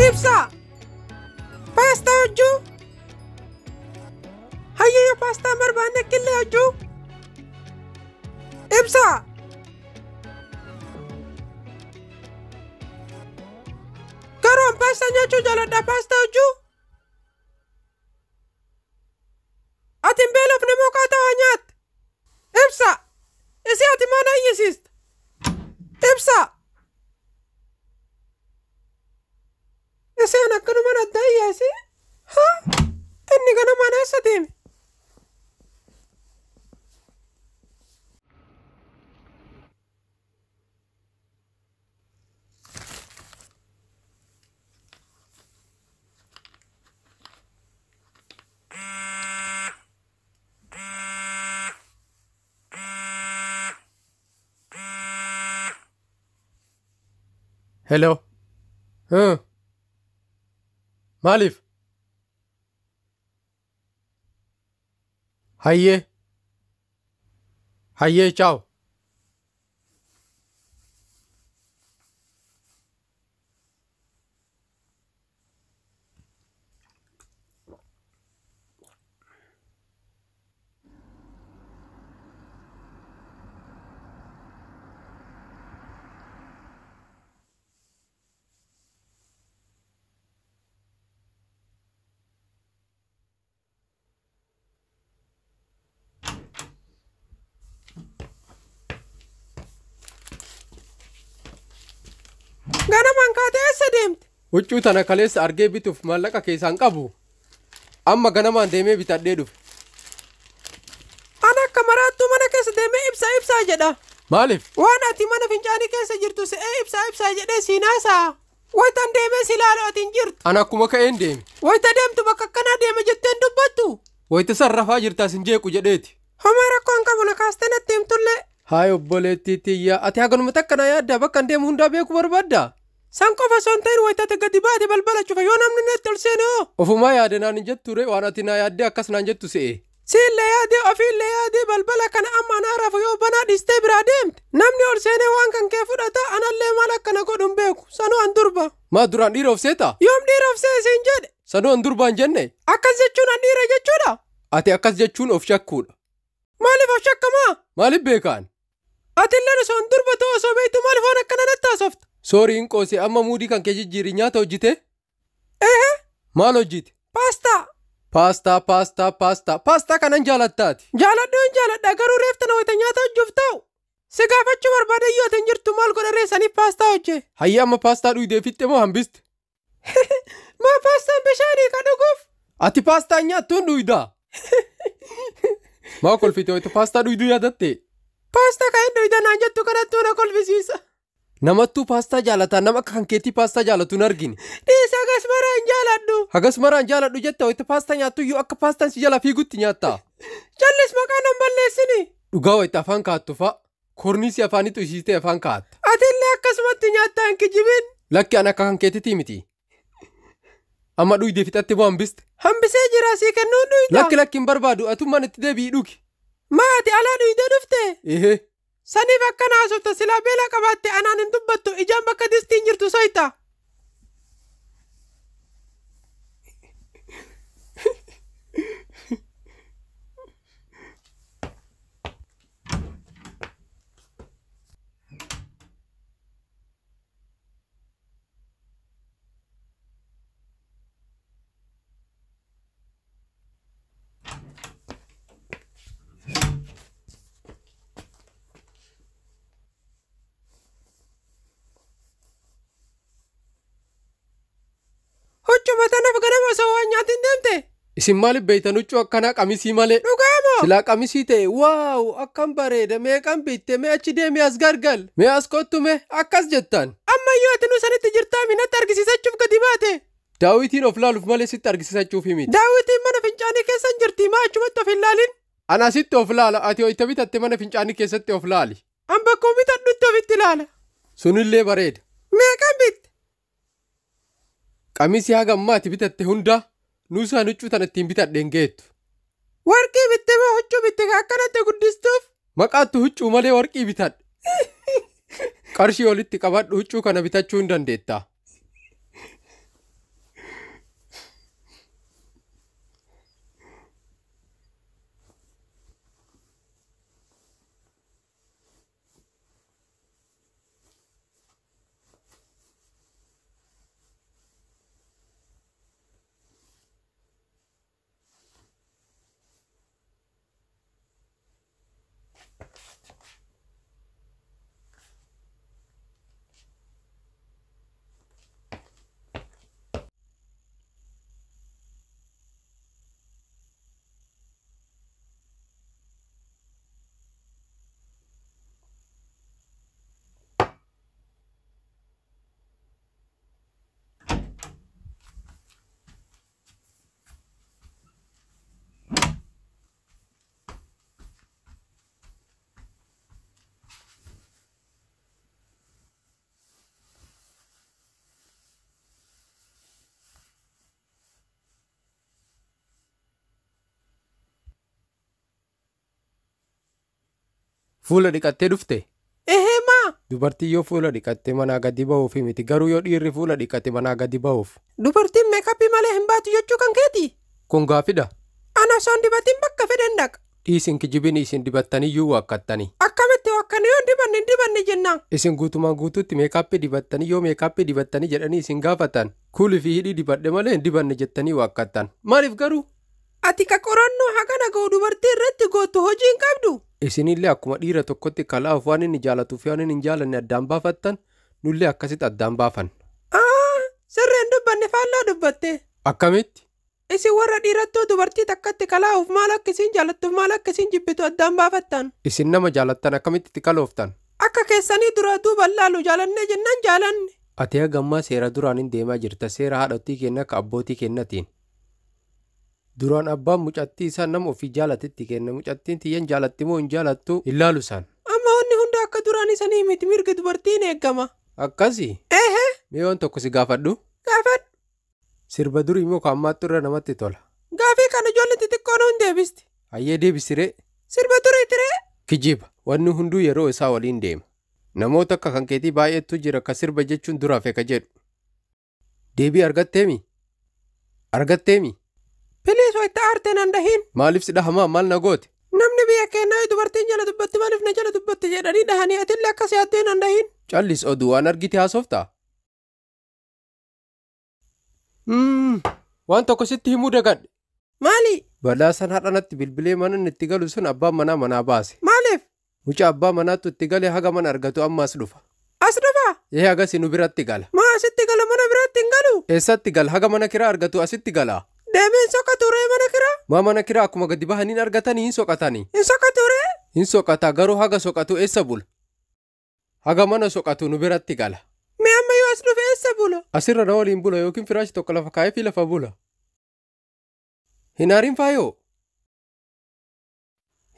Ibsa! Paastaa hojjuu? Hayyee paastaa hin barbaanne killee hojjuu? Ibsa! Garuu an paastaa nyaachuu jaaladha paastaa hojjuu? Ati hin beelofne moo qaataa waa nyaatte? Ibsa! Isii ati maal ayyisiista? Ibsa! Iseen akkanumaan adda iyyaasi? Haa? Inni ganamaan eessa deeme? Hello. Maaliif? Hayyee. Hayyee chaaw. Ganamaan kaatee eessa deemte? Huccuu tana kaleessa argee bituuf maallaqa keessaan qabu. Amma ganamaan deemee bitadhee dhufe. Ana akka maraattuu mana keessa deemee ibsaa ibsaa jedha. Maaliif? Waan ati mana fincaanii keessa jirtu se'ee ibsaa ibsaa jedhee siin haasa'a. Wayitan deemee si ilaalu ati hin jirtu. Ana akkuma ka'een deeme. Wayita deemtu bakka akkanaa deeme jettee hin dubbattu. Wayita san rafaa jirtaas hin jeequ jedheeti. Homaa rakkoo hin qabu na kaastee natti himtullee. Haay obboleettii tiyyaa ati haganuma takka na yaaddaa bakka hin deemu hundaa beekuu barbaaddaa? San qofa osoo hin ta'in wayita ati gadi baate balbala cufa yoo namni natti ol seene hoo? Ofumaa yaade naan hin jettu ree waan ati naa yaaddee akkas naan jettu se'e. Siillee yaadee ofiillee yaadee balbala kana amma anaa rafu yoo banaa dhiistee biraa deemte namni ol seenee waan kan kee fudhata anallee maal akka na godhu hin beeku sanuu an durba. Maa duraan dhiira of seetaa? Yoom dhiira of see siin jedhe? Sanuu an durbaan jenne? Akkas jechuun an dhiira jechuudha? Ati akkas jechuun of shakkuudha. Maaliif of shakkamaa? Maaliif beekaan? Atilleen osoo hin durba ta'u osoo beektu maaliif waan akkana natti haasofta? Soorii hin qoose amma muudii kan kee jijjiiri nyaata hojjite? Ehe. Maal hojjite? Paastaa. Paastaa paastaa paastaa paastaa kanan jaalattaati. Jaaladhu hin jaaladha garuu reefta na wayita nyaata hojjuuf ta'u. Si gaafachuu barbaade iyyuu ati hin jirtu maal godha reessaniif paastaa hojje? Hayyee amma paastaa dhuydee fixxe moo hambiste? Maa paastaan bishaanii ka dhuguuf? Ati paastaa nyaattu hin dhuydaa? Maa kolfite wayita paastaa dhuyduu yaadatte? Paastaa kan hin dhuyda naan jettu kanattuu na kolfisiisa. Namattuu paastaa jaalataa nama akka kan keetii paastaa jaalatu hin argine. Dhiisi hagas maraa hin jaaladhu. Hagas maraa hin jaaladhu jetta wayita paastaa nyaattu iyyuu akka paastaan si jala fiigutti nyaatta. Jallis maqaa nan balleessini. Dhugaa wayita afaan kaattu fa'a. Korniisi afaanitti ishitee afaan kaatta. Atillee akkasumatti nyaattaa hin kijibin. Lakki an akka kan keetitii miti. Amma dhuydee fixatte moo hambiste? Hambisee jira sii kennuun dhuyda. Lakki lakki hin barbaadu atummaan itti deebi'ii dhugi. Maa ati alaa dhuydee dhufte? Ehe. Saniif akkana haasofta silaa beela qabaatte anaan hin dubbattu ijaan bakka distiin jirtu soyta. Huccuma tanaaf ganama osoo waan nyaatiin deemte. Isin maaliif beeytan huccuu akkanaa qamisii malee? Dhugaamoo? Silaa qamisii ta'e waaw akkam bareeda meeqan bitte mee achi deemee as gargal mee as kottu mee akkas jettan. Ammayyuu ati nu sanitti jirtaa minatti argisiisachuuf gadi baate. Daawitiin of laaluuf malee sitti argisiisachuuf miti. Daawitiin mana fincaanii keessa hin jirti maa achumatti of hin laalin? Ana asitti of laala ati hoyta bitatte mana fincaanii keessatti of laali. An bakkuu bitadhutti ofitti ilaala. Sunillee bareeda. Meeqan bitte? Qamisii haga ammaa ati bitatte hunda nuusaan huccuu tana ittiin bitadheen geettu. Warqii bitte moo huccuu bitte ka akkanatti guddistuuf? Maqaattu huccuu malee warqii bitadhe. Qarshii walitti qabadhu huccuu kana bitachuu hin dandeetta. Fuula dhiqattee dhufte? Ehee maa? Dubartiin yoo fuula dhiqatte manaa gadi bahuuf miti garuu yoo dhiirri fuula dhiqate manaa gadi bahuuf. Dubartiin meekappii malee hin baatu jechuu kan keeti? Kun gaafidha. Ana osoo hin dibatin bakka fedhan dhaqa. Dhiisin kijibin isin dibattaniyyuu waakkattani. Akkamitti waakkanne yoo hin dibanne hin dibanne jennaan. Isin guutumaan guutuutti meekaappii dibattanii yoo meekaappii dibattanii jedhanii isin gaafatan kuulii fi hidhii dibadhe malee hin dibanne jettanii waakkattan. Maaliif garuu? Ati ka qorannoo hagana ga'u dubartii irratti gootu hojii hin qabdu. Isinillee akkuma dhiira tokkotti kalaaf waan inni jaalatuu fi waan inni hin jaalanne addaan baafattan nullee akkasitti addaan baafan. Aa, sirri hin dubbanne faallaa dubbatte. Akkamitti? Isin warra dhiirattoo dubartii takkatti kalaa'uuf maal akka isin jaalattuuf maal akka isin jibbitu addaan baafattan. Isin nama jaalattan akkamitti itti kalooftan? Akka keessanii duraa duuban laalu jaalannee jennaan jaalanne. Ati haga ammaa seera duraan hin deemaa jirta seera haadhotii kenna akka abbootii kennatiin. Duraan abbaan mucattii isaa nama ofii jaalatetti kenna mucattiin tiyyan jaalatti moo hin jaalattu hin laalu isaan. Amma wanni hunda akka duraan isanii miti mirga dubartiin eegama. Akkasi? Ehe. Mee waan tokko si gaafadhu? Gaafadhu. Sirba durii moo kan ammaattu irra namatti tola? Gaafii kana ijoolleen xixiqqoon hin deebisti. Hayyee deebisiree? Sirba durii tiree? Kijiba wanni hunduu yeroo isaa waliin deema. Namoota akka kan keetii baay'eetu jira ka sirba jechuun duraaf ka jedhu. Deebii argatteemi? Argatteemi? Piliis wayitti aartee nan dhahin. Maaliif si dhahamaa maal na goote? Namni biyya keenyaa yoo dubartiin jala dubbatti maaliif na jala dubbatti jedhanii dhahanii atillee akkas yaaddee nan dhahin. Callis oduu waan argite haasoftaa? Waan tokko sitti himuu dagadhe. Maali? Balaa san har'a natti bilbilee mana inni itti galu sun abbaan manaa manaa baase. Maaliif? Mucaa abbaa manaatu itti gale haga mana argatu amma as dhufa. As dhufa? Ee hagas nu biratti gala. Maa asitti gala mana biraatti hin galu? Eessatti gala haga mana kiraa argatu asitti gala. Deemeen soqa turee mana kiraa? Maa mana kiraa akkuma gadi bahaniin argatanii hin soqatanii. Hin soqa turee? Hin soqata garuu haga soqatu eessa bula? Haga mana soqatu nu biratti gala. Mee amma yoo as dhufe eessa bula? Asirra na waliin bula yookiin firaashi tokko lafa kaa'ee fi lafa bula. Hin aarin faayoo?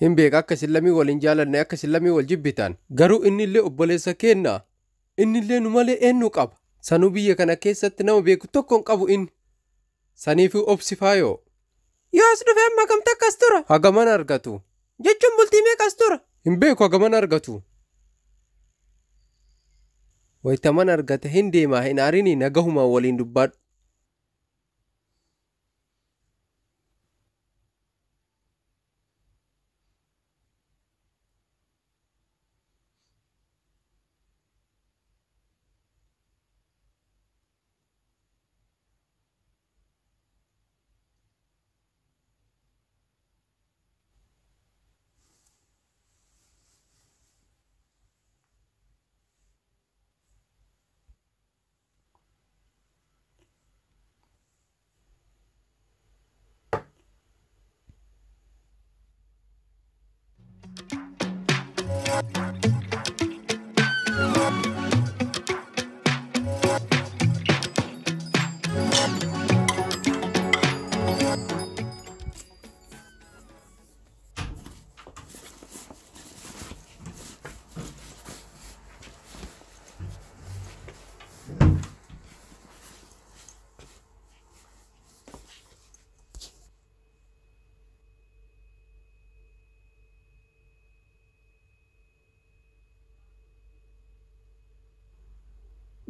Hin beeka akka isin lamii waliin jaalanne akka isin lamii wal jibbitan. Garuu innillee obboleessa keenna. Innillee nu malee eenyu qaba? Sanuu biyya kana keessatti nama beeku tokko hin qabu inni. Saniifuu obsi faayoo. Yoo as dhufe amma gamta akkas tura? Haga mana argatu. Jechuun bultii meeqa as tura? Hin beeku haga mana argatu. Wayita mana argate hin deemaa hin aarinii nagahumaan waliin dubbadhu.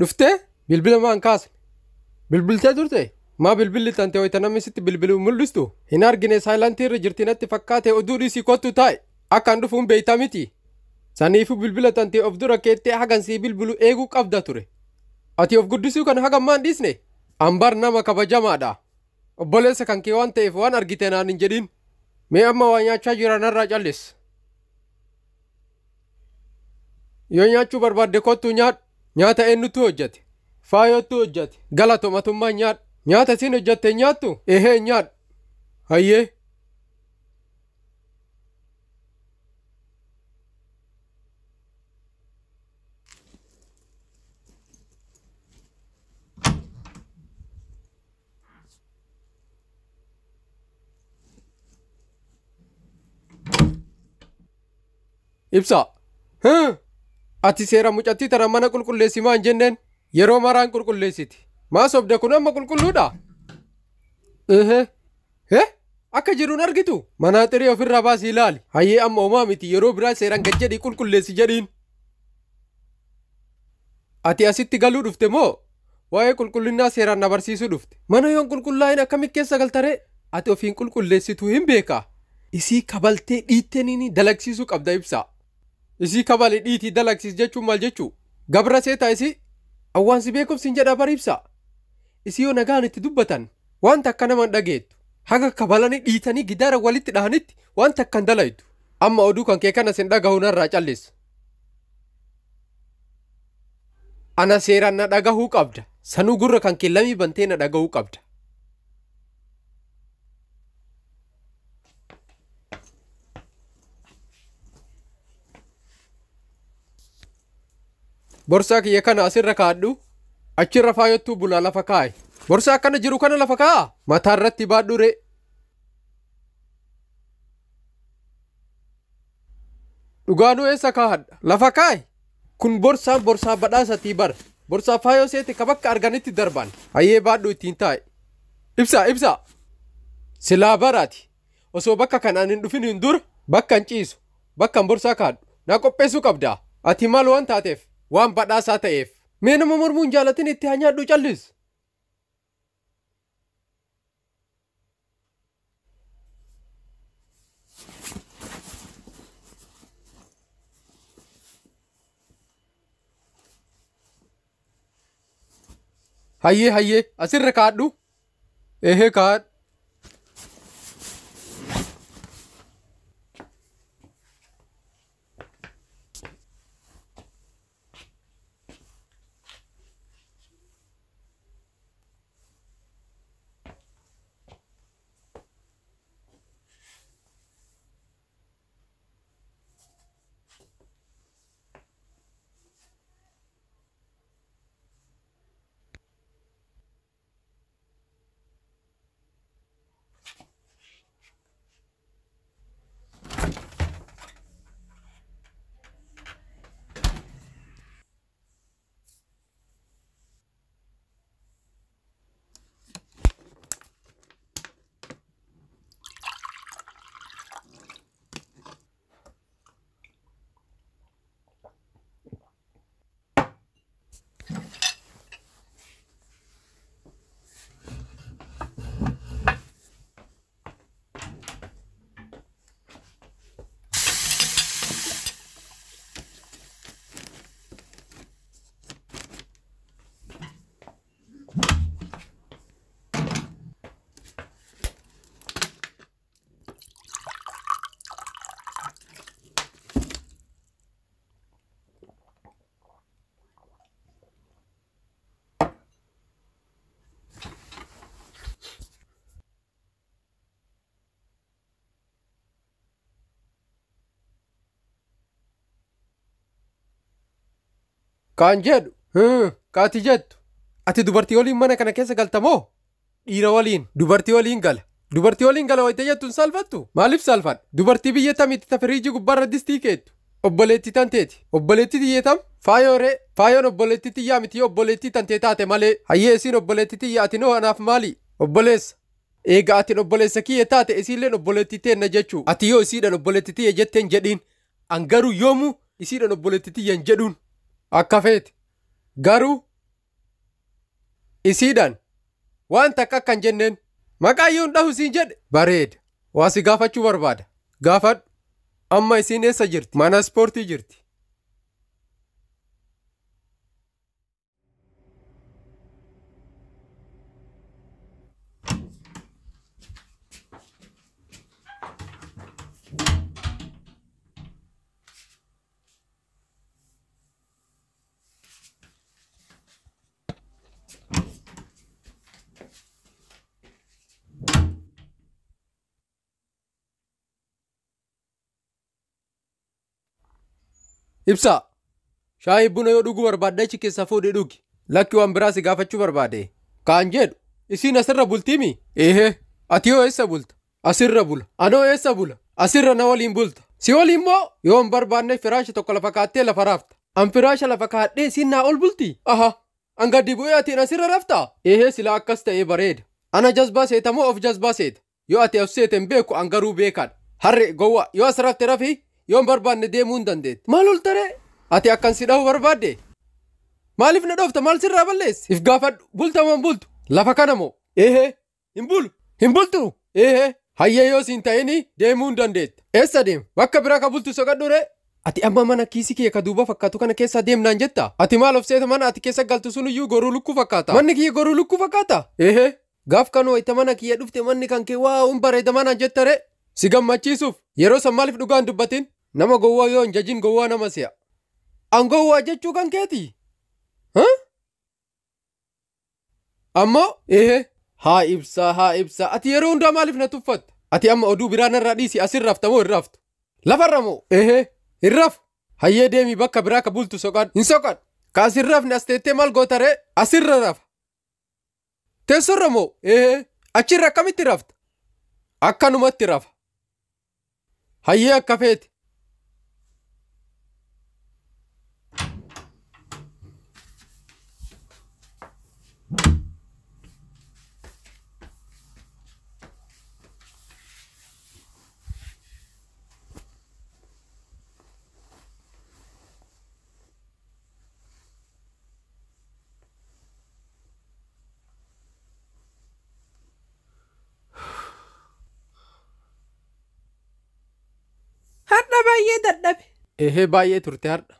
Dhuftee bilbila maan kaasne? Bilbiltee turte? Maa bilbilli tante wayita namni sitti bilbilu mul'istu? Hin argine saayilantii irra jirti natti fakkaate oduu dhiisii kottu taa'e. Akkaan dhufuun beeytaa miti. Saniifuu bilbila tante of dura keettee hagan sii bilbilu eeguu qabda ture. Ati of guddisuu kana hagan maan dhiisne? Ambar nama kabajamaadha. Obboleessa kan kee waan ta'eef waan argite naan hin jedhin. Mee amma waa nyaachaa jira narraa callis. Yoo nyaachuu barbaadde kottu nyaadhu. Nyaata eenyutu hojjete? Faayottu hojjete. Galatomatummaa nyaadhu. Nyaata isin hojjette nyaattu? Ehee nyaadhu. Hayyee. Ibsa. Ati seera mucattii tana mana qulqulleessi maan jenneen yeroo maraan qulqulleessiti. Maa sobde kun amma qulqulluudha? Hee? Akka jiruun argitu? Manaa xirii ofirraa baasii ilaali. Hayyee amma homaa miti yeroo biraa seeraan gad jedhii qulqulleessi jedhiin. Ati asitti galuu dhufte moo? Waa'ee qulqullinnaa seeraan na barsiisuu dhufte. Mana yoon qulqullaa'in akkamitti keessa galtaree? Ati ofiin qulqulleessitu hin beekaa. Isii kabaltee dhiittee dalagsiisuu qabda ibsaa. Isii kabale dhiitii dalagsiis jechuun maal jechuu? Gabra seetaa isii awwaansi beekumsi hin jedha bar ibsaa. Isii yoo nagaan itti dubbatan wanta akka nama hin dhageettu. Haga kabalanii dhiitanii gidaara walitti dhahanitti wanta akka hin dalaytu. Amma oduu kan kee kana sin dhagahu narraa callis. Ana seeraan na dhagahuu qabda. Sanuu gurra kan kee lamii bantee na dhagahuu qabda. Borsaa kiyya kana asirra kaadhu. Achirra faayottuu bulaa lafa kaa'i. Borsaa akkana jiru kana lafa kaa'a. Mataa irratti baadhu ree. Dhugaanuu eessa kaa'adha? Lafa kaa'i. Kun borsaan borsaa badhaasatii bara. Borsaa faayoo seete ka bakka arganitti darban. Hayyee baadhu ittiin taa'i. Ibsaa ibsaa. Silaa baraati. Osoo bakka kanaan hin dhufin hin dura bakka hin ciisu. Bakka hin borsaa kaadhu. Na qopheessuu qabda. Ati maal waan taateef? Waan badhaasaa ta'eef. Mee nama mormuun jaalatin itti haa nyaadhu callis. Hayyee hayyee asirra kaadhu. Ehee kaadhu. Kaan jedhu kaati jettu ati dubartii waliin mana kana keessa galta moo dhiira waliin dubartii waliin gala dubartii waliin gala wayita jettuun salphattu maaliif salphadha dubartii biyya tamitti ta firiijii gubbaarra distii keettu obboleettii tanteeti obboleettii tiyyeetam faayoo ree faayoon obboleettii tiyyaa miti obboleettii tantee taate malee hayyee isiin obboleettii tiyya ati noo anaaf maali obboleessa eega atin obboleessa kiyya taate isiilleen obboleettii teenna jechuu ati yoo isiidhan obboleettii tiyya jetteen jedhiin an garuu yoomuu isiidhan obboleettii tiyyan jedhuun akka feete garuu Isiidhaan waan takka akkan jenneen maqaa iyyuu hin dhahu siin jedhe. Bareeda. Waa si gaafachuu barbaada. Gaafadhu. Amma isiin eessa jirti? Mana ispoortii jirti. Ibsaa, shaayii buna yoo dhuguu barbaadde achi keessaa fuudhee dhugi. Lakki waan biraa si gaafachuu barbaade. Kaan jedhu isiin asirra bultiimi? Ehe, ati yoo eessa bulta? Asirra bula. Anoo eessa bula? Asirra na waliin bulta. Si waliin moo yoo hin barbaanne firaasha tokko lafa kaattee lafa rafta. An firaasha lafa kaadhee isiin naa ol bulti? Aha, an gadi bu'ee atiin asirra raftaa? Ehe, sila akkas ta'ee bareeda. Ana jazbaa seeta moo of jazbaa seeta? Yoo ati of seete hin beeku an garuu beekaadha. Harre gowwa yoo as rafte rafii yoo hin barbaanne deemuu hin dandeette. Maal ol taree? Ati akkan si dhahu barbaadde? Maaliif na dhoofta? Maal sirraa balleessi? If gaafadhu. Bulta moo hin bultu? Lafa kana moo? Ehe. Hin bulu. Hin bultu? Ehe. Hayyee yoo siin ta'ini deemuu hin dandeette. Eessa deema? Bakka biraa ka bultu soqadhu ree? Ati amma mana kiisii kee ka duuba fakkaatu kana keessa deemnaan jetta? Ati maal of seeta mana ati keessa galtu sun iyyuu goruu lukkuu fakkaata. Manni kiyya goruu lukkuu fakkaata? Ehe. Gaaf kan wayita mana kiyya dhufte manni kan kee waa hin bareeda manaan jetta ree? Si gammachiisuuf yeroo san maaliif dhugaa hin dubbatin? Nama gowwaa yoo hin jajin gowwaa nama si'a. An gowwaa jechuu kan keeti? Ammoo ehe haa ibsaa haa ibsaa ati yeroo hundaa maaliif na tuffatta? Ati amma oduu biraa narraa dhiisi asin rafta moo hin raftu? Lafarra moo? Ehe hin rafu. Hayyee deemii bakka biraa ka bultu soqadhu. Hin soqadhu. Ka asin rafne as teettee maal goota ree? Asirra rafa. Teessorra moo? Ehe achirra akkamitti rafta? Akkanumatti rafa. Hayyee akka feete. Har'a baay'ee dadhabe. Ehee baay'ee turte har'a.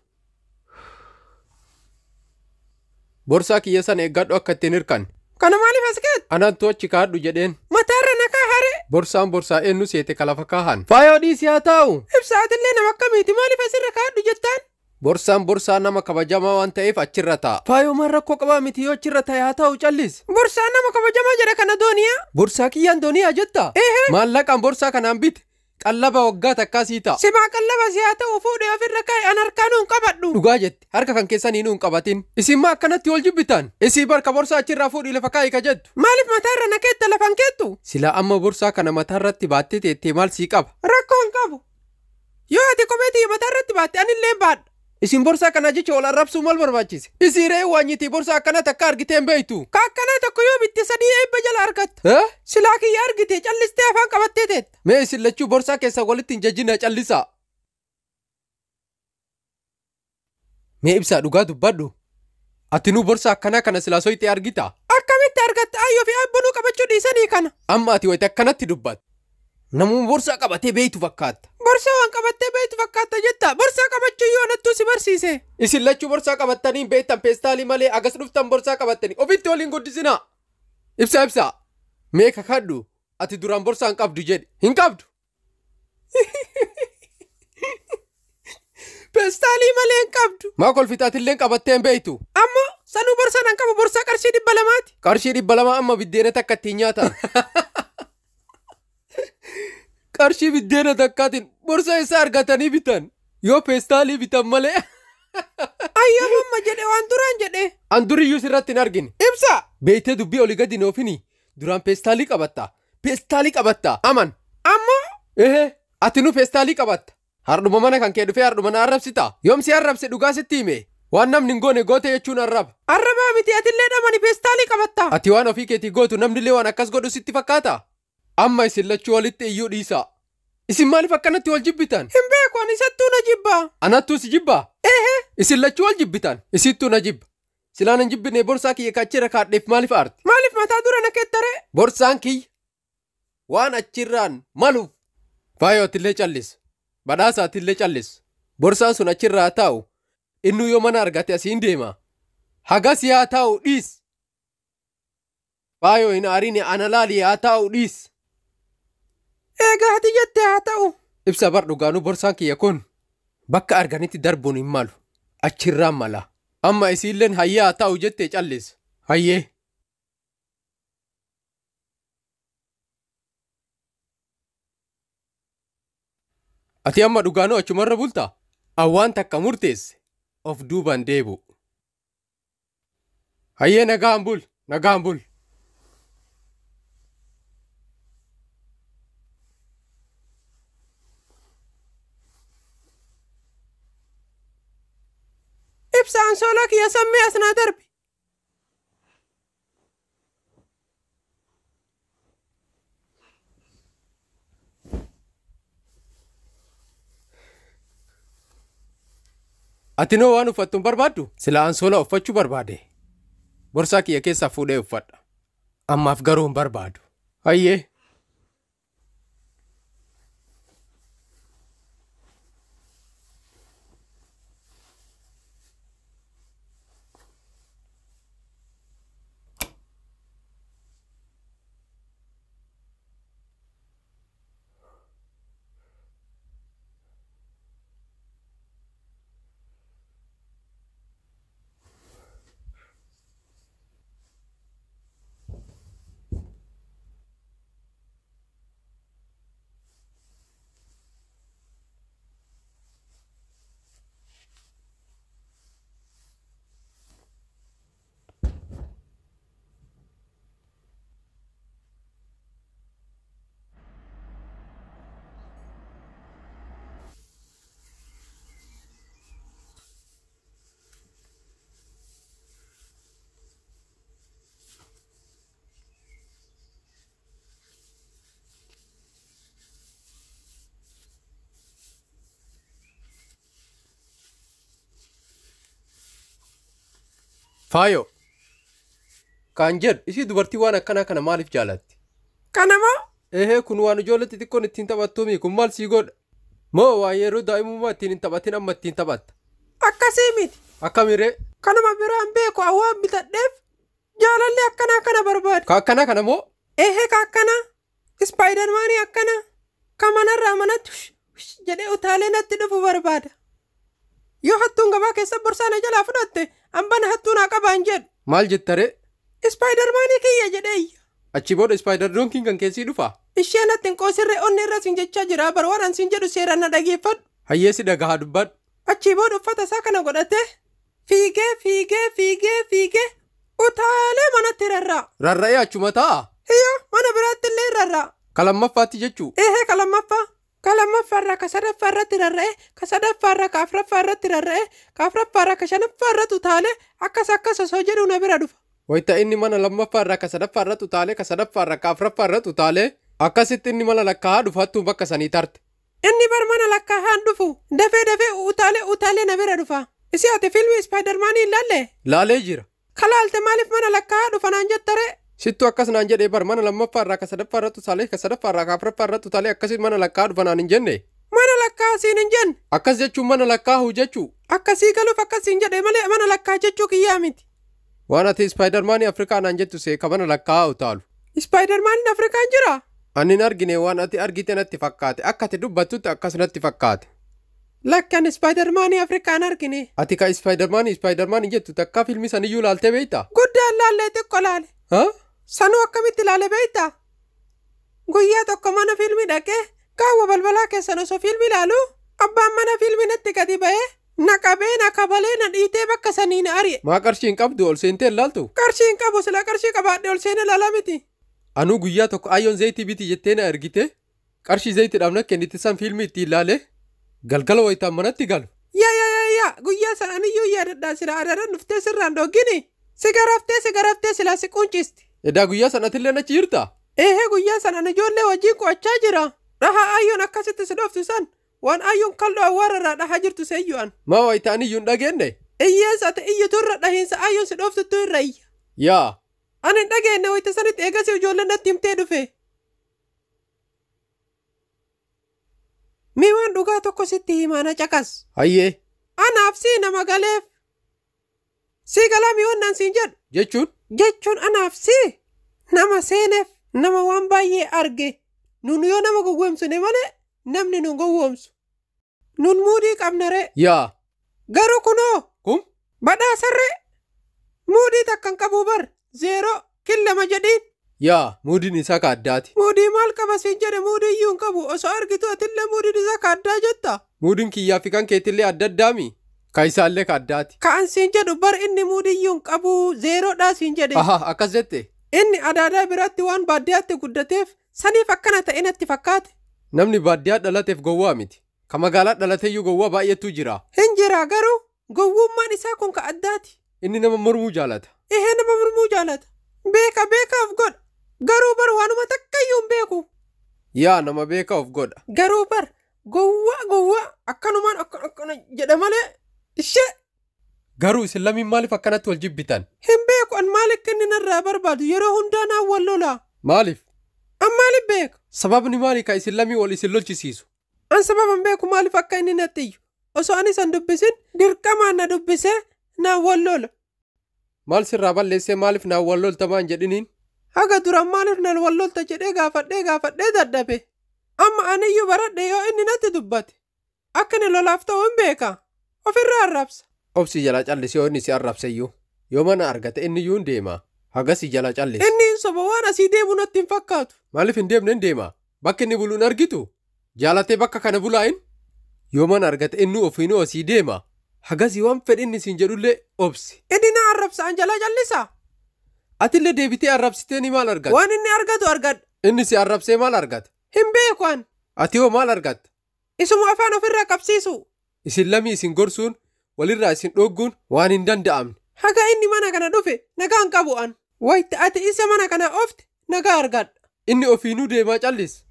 Borsaa kiyya sana eeggadhu akka ittiin hirkanne. Kana maaliif as keetta? Anattu achi kaadhu jedheen. Mataarra na kaahare. Borsaan borsaa eenyu seete ka lafa kaahan. Faayoo dhiisii haa taa'u. Ibsaatillee nama akkamiiti maaliif asirra kaadhu jettaan? Borsaan borsaa nama kabajamaa waan ta'eef achirra taa'a. Faayoo maal rakkoo qabaa miti yoo achirra taa'e haa taa'u callis. Borsaa nama kabajamaa jedha kana dooniyaa. Borsaa kiyyaan dooniyaa jetta? Ehe. Maallaqaan borsaa kanaan bite. Qallaba waggaa takkaa sii ta'a. Simaa qallaba si haa ta'u fuudhee ofirra kaa'e an harkaa nuun qabadhu. Dhugaa jette harka kan keessanii nuun qabatin. Isin maa akkanatti wal jibbitan? Isii barka borsaa achirraa fuudhii lafa kaa'i ka jettu. Maaliif mataarra na keetta lafan keettu? Silaa amma borsaa kana mataarratti baattee teettee maal sii qaba? Rakkoo hin qabu. Yoo ati kophee tiyya mataarratti baatte anillee baadha. Isin borsaa kana jecha wal arrabsuu maal barbaachise? Isii re'ee waanyitii borsaa akkana takka argitee hin beektu. Ka akkanaa tokko yoo bitte sadii eebba jala argatta. Silaa kiyya argite callistee afaan qabattee teetta. Mee isin lachuu borsaa keessa walitti hin jajjina callisaa. Mee ibsaa dhugaa dubbadhu. Ati nuu borsaa akkanaa kana silaa soyitee argita. Akkamitti argatta ayyoo fi abbonuu qabachuu dhiisanii kana? Amma ati wayita akkanatti dubbatta. Namuma borsaa qabatee beektu fakkaata. Borsaa waan qabattee beektu fakkaata jetta. Borsaa qabachuu yoo nattuu si barsiise. Isin lachuu borsaa qabattanii hin beektan peestaalii malee agas dhuftan borsaa qabattanii ofitti waliin guddisinaa. Ibsaa ibsaa. Mee kakadhu ati duraan borsaa hin qabdu jedhi. Hin qabdu. Peestaalii malee hin qabdu. Maa kolfitaatillee qabattee hin beektu. Ammoo sanuu borsaa nan qabu borsaa qarshii 200ti. Qarshii 200 amma biddeena takka ittiin nyaatan. Qarshii biddeena takkaatiin borsaa isaa argatanii bitan. Yoo peestaalii bitan malee. Ayyoo mamma jedhe waan duraan jedhe. An duriyyuu sirratti hin argine. Ibsa. Beektee dubbii olii gadi noofini. Duraan peestaalii qabatta. Peestaalii qabatta. Aman. Ammoo. Ehe. Ati nu peestaalii qabatta. Hardhuma mana kan kee dhufee hardhuma na arrabsita. Yoom si arrabse dhugaa sitti hime. Waan namni hin goone goote jechuun arraba. Arrabaa miti atillee dhamani peestaalii qabatta. Ati waan ofii keetii gootu namnillee waan akkas godhu sitti fakkaata. Amma isin lachuu walitti iyyuu dhiisaa. Isin maaliif akkanatti wal jibbitan? Hin beeku ani isattuu na jibbaa. Anattuu si jibbaa? Ehe. Isin lachuu wal jibbitan? Isittuu na jibba. Silaan hin jibbine borsaa kiyya kachirra kaadheef maaliif aarte? Maaliif mataa dura na keettaree? Borsaan kiyya waan achirraan maluuf. Faayoo atillee callis. Badhaasa atillee callis. Borsaan sun achirraa haa taa'u. Innuu yoo mana argate asiin deema. Hagas haa taa'u dhiis. Faayoo hin aariin ana laali haa taa'u dhiis. Eegaa ati jette haa ta'u. Ibsa bar dhugaanuu borsaan kiyya kun bakka arganitti darbuun hin malu. Achirraan mala. Amma isiilleen hayyee haa taa'u jettee callis. Hayyee. Ati amma dhugaanuu achumarra bultaa? Awwaan takka murteesse of duubaan deebi'u. Hayyee nagaan bul, nagaan bul. Ibsa ansoolaa kiyya sammee as naa darbi. Ati noo waan uffattu hin barbaaddu? Sila ansoolaa uffachuu barbaade. Borsaa kiyya keessaa fuudhee uffadha. Ammaaf garuu hin barbaadu. Hayyee. Faayoo. Kan jedhu isii dubartii waan akkanaa kana maaliif jaalatti? Kanamoo Ehee kun waan ijoollee xixiqqoon ittiin taphattuumi kun maal sii godha? Moo waan yeroo daa'imummaa ittiin hin taphatin amma ittiin taphatta? Akkasii miti. Akkamiree? Kanuma biraan beeku awwaan bitadheef jaalalli akkanaa kana barbaada. Ka akkanaa kana moo? Ehee ka akkanaa. Ispaayidarmaanii akkanaa. Ka manarraa manatti hush hush jedhee utaalee natti dhufu barbaada. Yoo hattuun gabaa keessa borsaa na jalaa fudhatte hambana hattuu naa qabaan jedhu. Maal jettaree? Ispaayidarmaanii kiyya jedhee iyya. Achi booda ispaayidardoonkiin kan keessii dhufaa? Ishee natti hin qoosirree onni irra siin jechaa jira bar waan an siin jedhu seeraan na dhageeffadhu. Hayyee si dhagahaa dubbadhu. Achii booda uffata isaa kana godhatee fiigee fiigee fiigee fiigee utaalee manatti rarra'a. Rarra'ee achuma taa'a? Hiyyoo mana biraatti illee rarra'a. Ka lammaffaatti jechuu? Ehee ka lammaffaa. Ka lammaffaarraa ka sadaffaa irratti rarra'ee ka sadaffaarraa ka afuraffaa irratti rarra'ee ka afuraffaarraa ka shanaffaa irratti utaalee akkas akkas osoo jedhu na bira dhufa. Wayita inni mana lammaffaa irraa ka sadaffaa irratti utaalee ka sadaffaa irraa ka afuraffaa irratti utaalee akkasitti inni mana lakkaa'aa dhufu hattuun bakka sanii tarte. Inni bar mana lakkaa'aan dhufu dafee dafee utaalee utaalee na bira dhufa. Isi ati fiilmii ispaayidarmaanii hin laallee? Laalee jira. Kalaalte maaliif mana lakkaa'aa dhufa naan jettaree? Sittu akkas naan jedhee bar mana lammaffaa irraa ka sadaffaa irratti utaalee ka sadaffaa irraa ka afuraffaa irratti utaalee akkasitti mana lakkaa'aa dhufa naan hin jenne. Mana lakkaa'aa siin hin jenne. Akkas jechuun mana lakkaa'uu jechuu. Akkasii galuuf akkasiin jedhee malee mana lakkaa'aa jechuu kiyyaa miti. Waan ati ispaayidarmaanii Afrikaa naan jettu see ka mana lakkaa'aa utaalu. Ispaayidarmaaniin Afrikaan jiraa? Ani hin argine waan ati argite natti fakkaate akka ati dubbattutti akkas natti fakkaate. Lakki ani ispaayidarmaanii Afrikaan argine. Ati ka ispaayidarmaanii ispaayidarmaanii jettu takkaa fiilmii saniyyuu laaltee beektaa? Guddaan laallee xiqqoo laale. Ha? Sanuu akkamitti ilaale beektaa? Guyyaa tokko mana fiilmii dhaqee qaawwa balbalaa keessan osoo fiilmii ilaalu abbaan mana fiilmii natti gadi ba'ee na qabee na kabalee na dhiitee bakka sanii na ari'e. Maa qarshii hin qabdu ol seentee hin laaltu? Qarshii hin qabu sila qarshii qabaadhe ol seenee ilaalaa miti. Anuu guyyaa tokko ayyoon zayitii biti jettee na ergite qarshii zayitiidhaaf na kennite san fiilmii ittiin ilaale galgala wayitaan manatti galu. Yaa yaa yaa yaa guyyaa san aniyyuu yaadadhaa sila adaran dhuftee sirraan dhoggini si garaftee si garaftee sila si quncisti. Edaa guyyaa san atillee achi jirtaa? Eehee guyyaa san ani ijoollee wajjin qo'achaa jira. Dhaha ayyoon akkasitti si dhoftu san waan ayyoon kalloo awwaara irraa dhahaa jirtu seeyyu'an. Maa wayitaan iyyuu hin dhageenye? Iyyees ati iyyitu irra dhahiinsa ayyoon si dhooftuttu irra iyya. Yaa. Ani hin dhageenye wayita sanitti eegasii ijoolleen natti himtee dhufe. Mee waan dhugaa tokko sitti himaa na caqas. Hayyee. Anaaf sii nama galeef. Sii galaa mi'oonnaan siin jedhu. Jechuun? Jechuun anaaf sii nama seeneef nama waan baay'ee arge. Nun yoo nama gowwoomsine malee namni nun gowwoomsu. Nun muudii qabna ree. Yaa. Garuu kunoo. Kum? Badhaasarree. Muudii takka hin qabu bar. 0 killama jedhiin. Yaa muudiin isaa ka addaati. Muudii maal qaba siin jedhe muudii iyyuu hin qabu osoo argitu atillee muudiin isaa ka addaa jetta. Muudiin kiyyaa fi kan keetillee adda addaami. Ka isaallee ka addaati. Ka'an siin jedhu bar inni muudii iyyuu hin qabu zeeroodhaa siin jedhe. Aha akkas jette. Inni adaadaa biratti waan baadiyyaatti guddateef saniif akkana ta'e natti fakkaate. Namni baadiyyaa dhalateef gowwaa miti. Ka magaalaa dhalateeyyuu gowwaa baay'eetu jira. Hin jira garuu gowwummaan isaa kun ka addaati. Inni nama mormuu jaalata. Ihee nama mormuu jaalata. Beeka beekaaf godha. Garuu bar waanuma takka iyyuu hin beeku. Yaa nama beeka of godha. Garuu bar gowwaa gowwaa akkanumaan akkana jedha malee ishee. Garuu isin lamiin maaliif akkanatti wal jibbitan? Hin beeku an maaliif inni narraa barbaadu yeroo hundaa naan wal lola. Maaliif? An maaliif beeka? Sababni maali ka isin lamii wal isin lolchisiisu? An sababa hin beeku maaliif akka inni natti iyyu. Osoo ani san dubbisin dirqamaan na dubbisee naan wal lola. Maal sirraa balleessee maaliif naan wal lolta maan jedhiniin? Haga duraan maaliif naan wal lolta jedhee gaafadhee gaafadhee dadhabe. Amma aniyyuu baradhe yoo inni natti dubbate. Akka inni lolaaf ta'u hin beeka. Ofirraa arrabsa. Obsi jalaa callisi yoo inni si arrabseyyuu. Yoo mana argate inni iyyuu hin deema. Hagasii jalaa callisi. Inni hin soba waan asii deemu natti hin fakkaatu. Maaliif hin deemne hin deema? Bakki inni bulu hin argitu? Jaalatee bakka kana bulaa hin? Yoo mana argate inni ofiinuu asii deema. Hagasii waan fedhe inni siin jedhullee obsi. Inni na arrabsa an jalaa callisa. Atillee deebitee arrabsitee ni maal argata? Waan inni argatu argadha. Inni si arrabsee maal argata? Hin beeku an. Ati hoo maal argatta? Isuma afaan ofirraa qabsiisu. Isin lamii isin gorsuun walirraa isin dhogguun waan hin danda'amne. Haga inni mana kana dhufe nagaa hin qabu an. Wayita ati isa mana kana oofte nagaa argadha. Inni ofiinuu deemaa callis.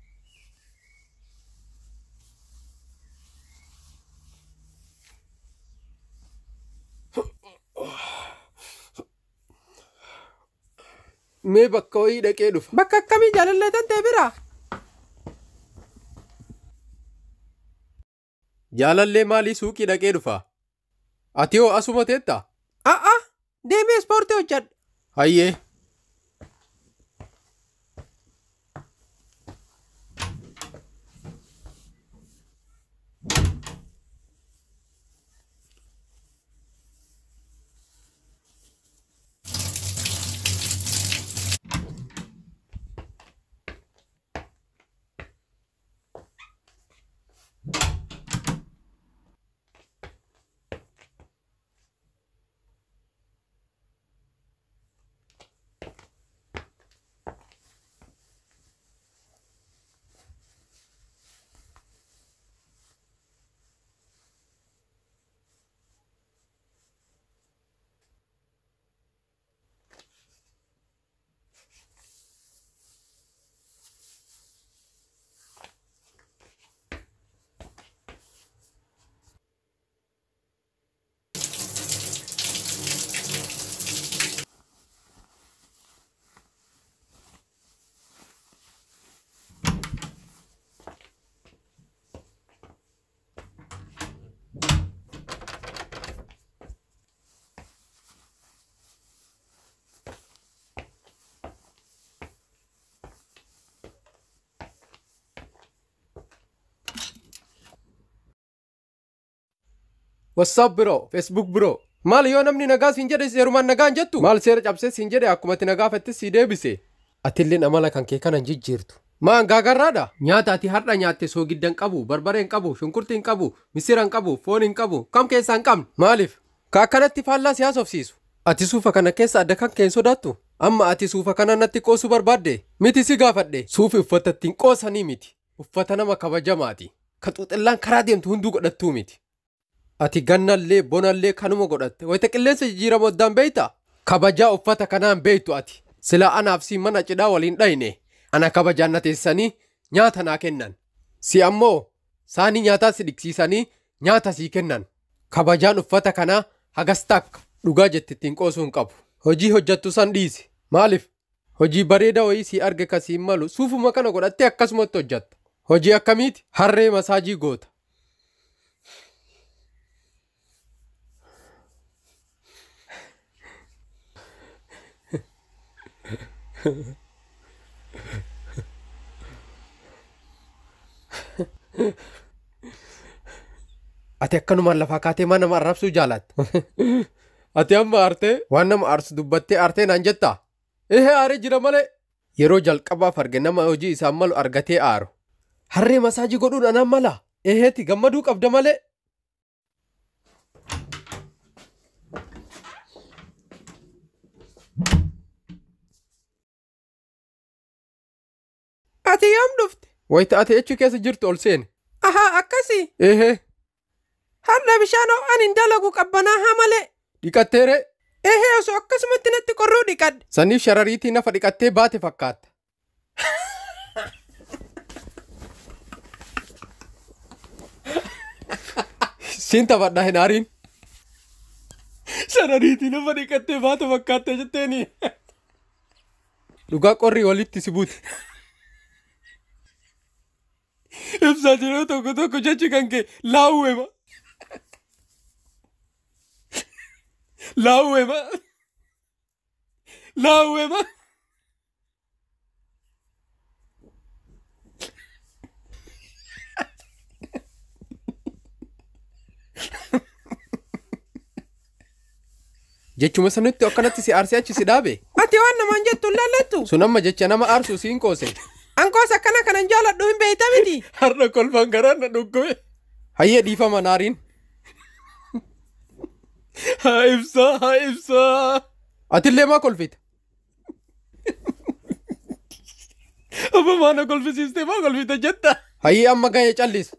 Mee bakka wayii dhaqee dhufa. Bakka akkamii jaalallee tan ta'e biraa? Jaalallee maalii suuqii dhaqee dhufa? Ati hoo asuma teetta? A'a deemee ispoortii hojjedha. Hayyee. WhatsApp bro, Facebook bro. Maal yoo namni nagaa siin jedhe seerumaan nagaa hin jettu? Maal seera cabsee siin jedhe akkuma ati nagaa fette sii deebise. Atilleen amala kan kee kana hin jijjiirtu. Maan gaagarraadha? Nyaata ati har'a nyaatte soogidda hin qabu, barbaree hin qabu, shunkurtii hin qabu, misira hin qabu, foon hin qabu, kam keessaa hin qabne? Maaliif? Ka akkanatti faallaa si haasofsiisu. Ati suufa kana keessa adda kan kee hin sodaattu? Amma ati suufa kana natti qoosuu barbaadde? Miti si gaafadhe. Suufi uffata ittiin qoosanii miti. Uffata nama kabajamaati. Ka xuuxillaan karaa deemtu hunduu godhattuu miti. Ati gannallee bonallee kanuma godhatte. Wayita qilleensa jijjiiramu addaan beeyta? Kabajaa uffata kanaan beeytu ati. Silaa anaaf si mana cidhaa waliin dhayne. Ana kabajaan na teessisanii nyaata naa kennan. Si ammoo saanii nyaataa si dhiqsiisanii nyaata sii kennan. Kabajaan uffata kanaa Hagas takka dhugaa jette ittiin qoosuu hin qabu. Hojii hojjettu san dhiisi. Maaliif? Hojii bareeda wayii sii arge kasiin malu suufuma kana godhattee akkasumatti hojjetta. Hojii akkamiiti? Harree masaajii goota. Ati akkanumaan lafaa kaatee maa nama arrabsuu jaalatta? Ati amma aartee waan nama aarsu dubbattee aartee naan jettaa? Ehee aaree jira malee. Yeroo jalqabaaf arge nama hojii isaan malu argatee aaru. Harree masaajii godhuun anaan mala. Eheeti gammaduu qabda malee. Ati yoom dhufte? Wayita ati achi keessa jirtu ol seene. Ahaa akkasii. Ehee Har'a bishaan ho'aan hin dalagu qabbanaa haa malee. dhiqatteere Ehee osoo akkasumatti natti qorruu dhiqadhe. saniif sharariitii nafa dhiqattee baate fakkaatta. Siin taphadha hin aariin. Sharariitii nafa dhiqattee baate fakkaatta jetteeni. Dhugaa qorri walitti si buute. Ibsaa jiruu tokko tokko jechi kan kee laawweema. Laawweema. Laawweema. Jechuma sanitti akkanatti si aarsee achi si dhaabe. Ati waan namaan jettu hin laallattu. Sun amma jecha nama aarsu siin qoose. Ankoos akkana kanan jaaladhu hin beeyta miti. Har'a kolfaan garaan na dhukkube. Hayyee dhiifama naariin. Haa ibsaa haa ibsaa. Atillee maa kolfita? Amma maa na kolfisiistee maa kolfita jetta? Hayyee amma gahee callis.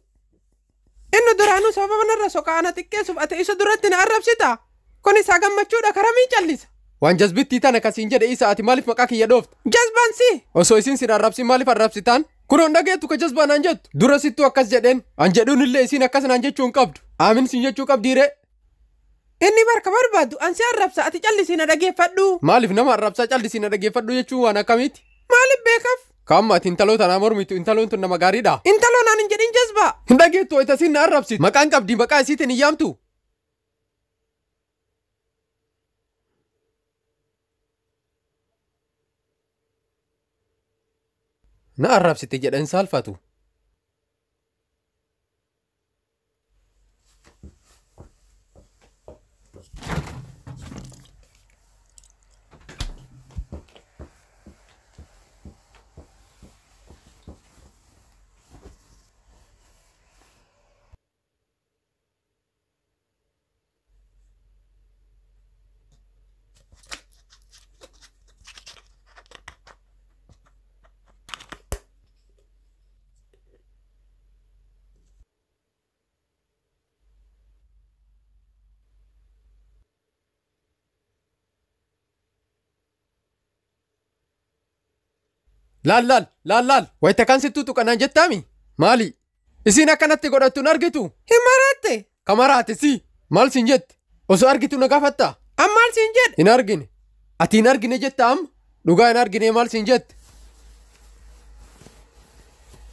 Inni duraanuu sababa narra soqaa ana xiqqeessuuf ati isa duratti na arrabsita. Kun isaa gammachuudha karamiin callisa. Waan jazbittii tana kasiin jedhe isa ati maaliif maqaa kiyya dhoofta? Jazbaan si. Osoo isin sin arrabsin maaliif arrabsitaan? Kunoon dhageettu ka jazbaa naan jettu. Dura sittuu akkas jedheen. An jedhuun illee isiin akkas naan jechuu hin qabdu. Aamin sin jechuu qabdiiree. Inni barka barbaadu an si arrabsa ati callisii na dhageeffadhu. Maaliif nama arrabsaa callisii na dhageeffadhu jechuun waan akkamiiti? Maaliif beekaf? Kaamma ati intaloo tanaa mormitu intaloon tun nama gaariidha. Intaloo naan hin jedhin jazbaa. Hin dhageettu wayita isiin na arrabsitu. Maqaan qabdi maqaa isiitiin hin yaamtu. Na arrabsite jedhan saalfatu. Laal laal laal laal wayita kan sittuu tuqanaan jettaami? Maali? Isiin akkanatti godhattu hin argitu? Hin maraatte. Kamaraate si maal siin jette? Osoo argitu na gaafatta? An maal siin jedhe? Hin argine. Ati hin argine jetta amma? Dhugaa hin argine maal siin jette?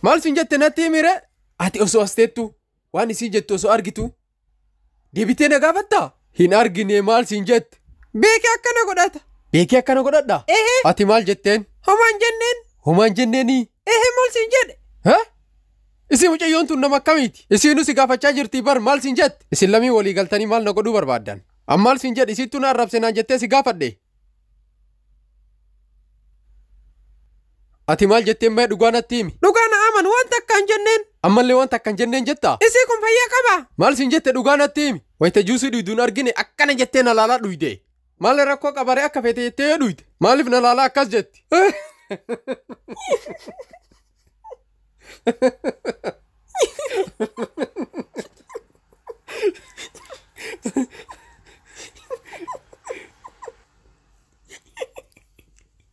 Maal siin jette natti himire? Ati osoo as teettu waan isiin jettu osoo argitu deebitee na gaafatta? Hin argine maal siin jette? Beekee akkana godhata. Beekee akkana godhadha? Ehee. Ati maal jetteen? Homaan jenneen. Homaan jenneeni? Ehee maal siin jedhe? Hä? Isin mucayyoon tun nama akkamiiti? Isiinuu si gaafachaa jirtii bar maal siin jette? Isin lamii walii galtanii maal na godhuu barbaaddan? An maal siin jedhe isittuu na arrabse naan jettee si gaafadhe? Ati maal jetteen mee dhugaa natti himi? Dhugaa na aman waan takka hin jenneen. Ammallee waan takka hin jenneen jettaa? Isii kun fayyaa qaba. Maal siin jette dhugaa natti himi? Wayita juusii dhuyduun argine akkana jettee na laalaa dhuyde. Maal rakkoo qabaree akka feete jettee yoo dhuyde? Maaliif na laalaa akkas jetti?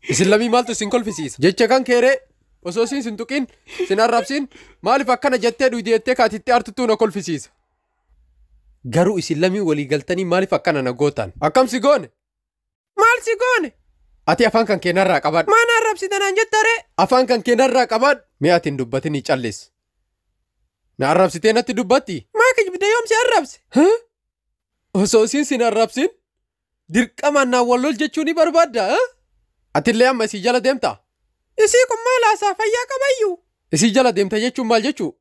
Isin lamii maaltu isin kolfisiisa? Jecha kan keeree osoo isin sin tuqin sin arrabsin maaliif akkana jettee dhuyde jettee kaatitti aartuttuu na kolfisiisa. Garuu isin lamii walii galtanii maaliif akkana na gootan? Akkam si goone? Maal si goone? Ati afaan kan kee narraa qabadhu. Maan arrabsitanaan jettaree? Afaan kan kee narraa qabadhu. Mi'a ati hin dubbatinii callis. Na arrabsitee natti dubbatti? Maa kijibde yoom si arrabse? Osoo isiin sin arrabsin dirqamaan naan wal lol jechuu ni barbaadda? Atillee amma isii jala deemta? Isii kun maal haasaa fayyaa qabayyuu? Isii jala deemta jechuun maal jechuu?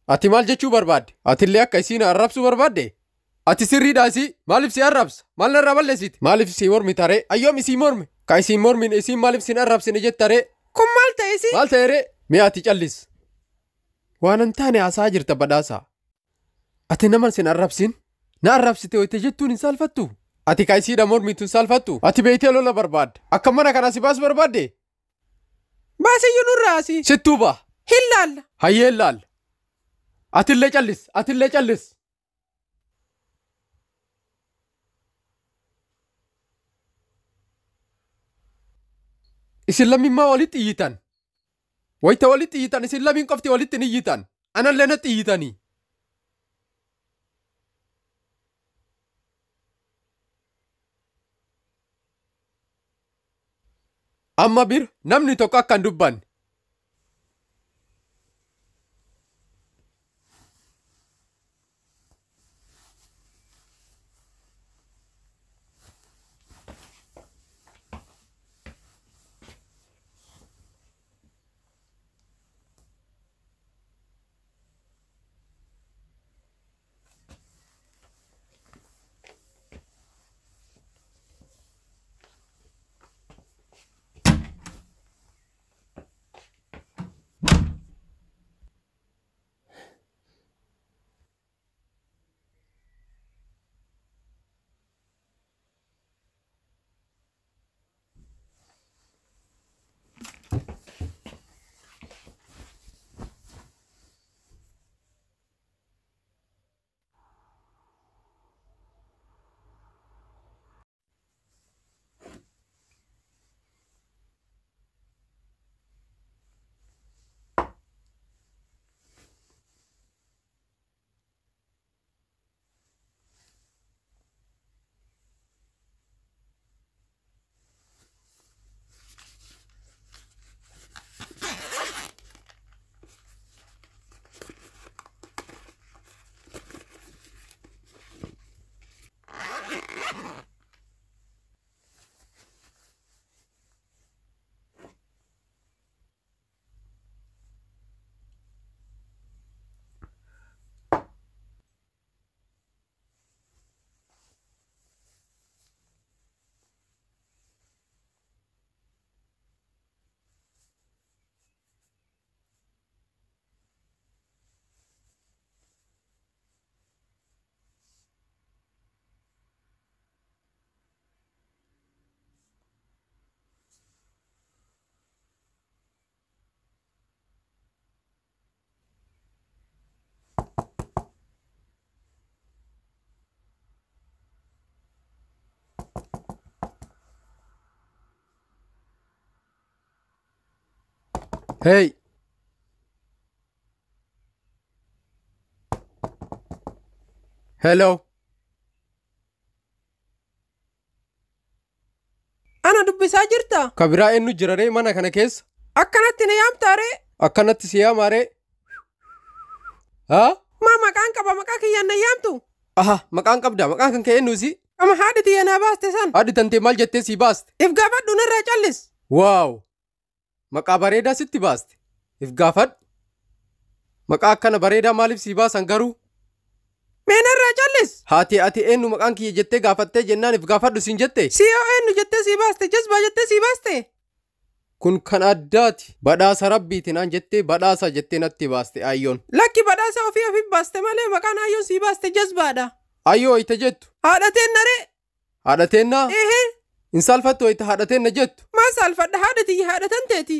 Ati maal jechuu barbaadde? Atillee akka isiin arrabsuu barbaadde? Ati sirriidha isii maaliif si arrabsa? Maal narraa balleessiti? Maaliif isii mormi taree? Ayyoom isii mormi? Ka isiin mormine isiin maaliif sin arrabsine jettaree? Kun maal ta'e isii? Maal ta'e ree? Mi'a ati callis. Waan hin taane haasaa jirta badhaasa. Ati nama sin arrabsin? Na arrabsite hoyte jettuun hin saalfattu? Ati ka isiidha mormitu hin saalfattu? Ati beeytee lola barbaadda. Akka mana kanaa si baas barbaadde? Baasiyyuu nurraa asii. Sittuu ba'a. Hin laalla. Hayyee hin laalla. Atillee callis. Atillee callis. Isin lammiin walitti iyyitan? Wayita walitti iyyitan isin lamiin qofti walitti hin iyyitan. Anallee natti iyyitanii. Amma bir namni tokko akka hin dubbanne. Hey! Hello! Ana dubbisaa jirta? Ka biraa eenyu jira ree mana kana keessa? Akkanatti na yaamtaa ree? Akkanatti si yaamaa ree? Haa? Maa maqaan qaba maqaa kiyyaan na yaamtu? Aha, maqaan qabda. Maqaan kan kee eenyu si? Ama haadhi tiyya naa baaste san. Haadhi tantee maal jettee si baaste? If gaafadhu narraa callis. Waaw! Maqaa bareedaa sitti baaste. If gaafadhu. Maqaa akkana bareedaa maaliif si baasan garuu? Mee narraa callis. Haati ati eenyu maqaan kiyya jettee gaafattee jennaan if gaafadhu siin jette? Si yoo eenyu jettee si baaste jazbaa jettee si baaste? Kun kan addaati. Badhaasa rabbiiti naan jettee badhaasa jettee natti baaste ayyoon. Lakki badhaasa ofii ofii baaste malee maqaan ayyoon si baaste jazbaadha. Ayyoo wayita jettu. Haadhateen naree. Haadhateennaa? Ehee. Hin saalfattu wayita haadhateenna jettu. Maa saalfadha haadha tiyya haadhatan teeti.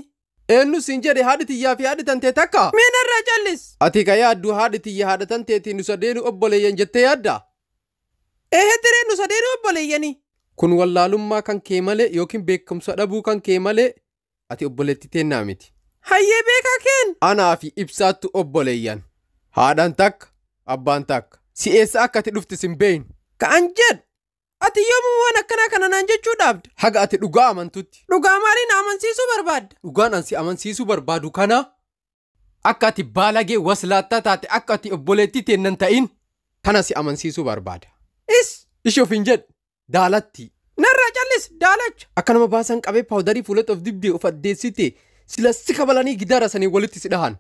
Eenyu siin jedhe haadhi tiyyaa fi haadhi tantee takka? Mee narraa callis. Ati ka yaaddu haadhi tiyya haadhatan teetii nu sadeenu obboleeyyan jettee yaadda? Ehee tiree nu sadeenu obboleeyyani. Kun wallaalummaa kan kee malee yookiin beekumsa dhabuu kan kee malee ati obboleettii teennaa miti. Hayyee beekaa keen. Anaa fi ibsaattu obboleeyyan. Haadhaan takka, abbaan takka. Si eessa akka ati dhufte sin beeynu. Ka'an jedhu. Ati yoomuu waan akkanaa kana naan jechuu dhaabda. Haga ati dhugaa amantutti. Dhugaa maaliin amansiisuu barbaadda? Dhugaan an si amansiisuu barbaadu kana akka ati baalagee waslaattaa taate akka ati obboleettii teennan ta'in kana si amansiisuu barbaada. Is Ishee of hin jedhu daalatti. Narraa callis daalacha. Akka nama baasan qabee paawudarii fuulatti of dibdee of addeessite sila si kabalanii gidaara sanii walitti si dhahan.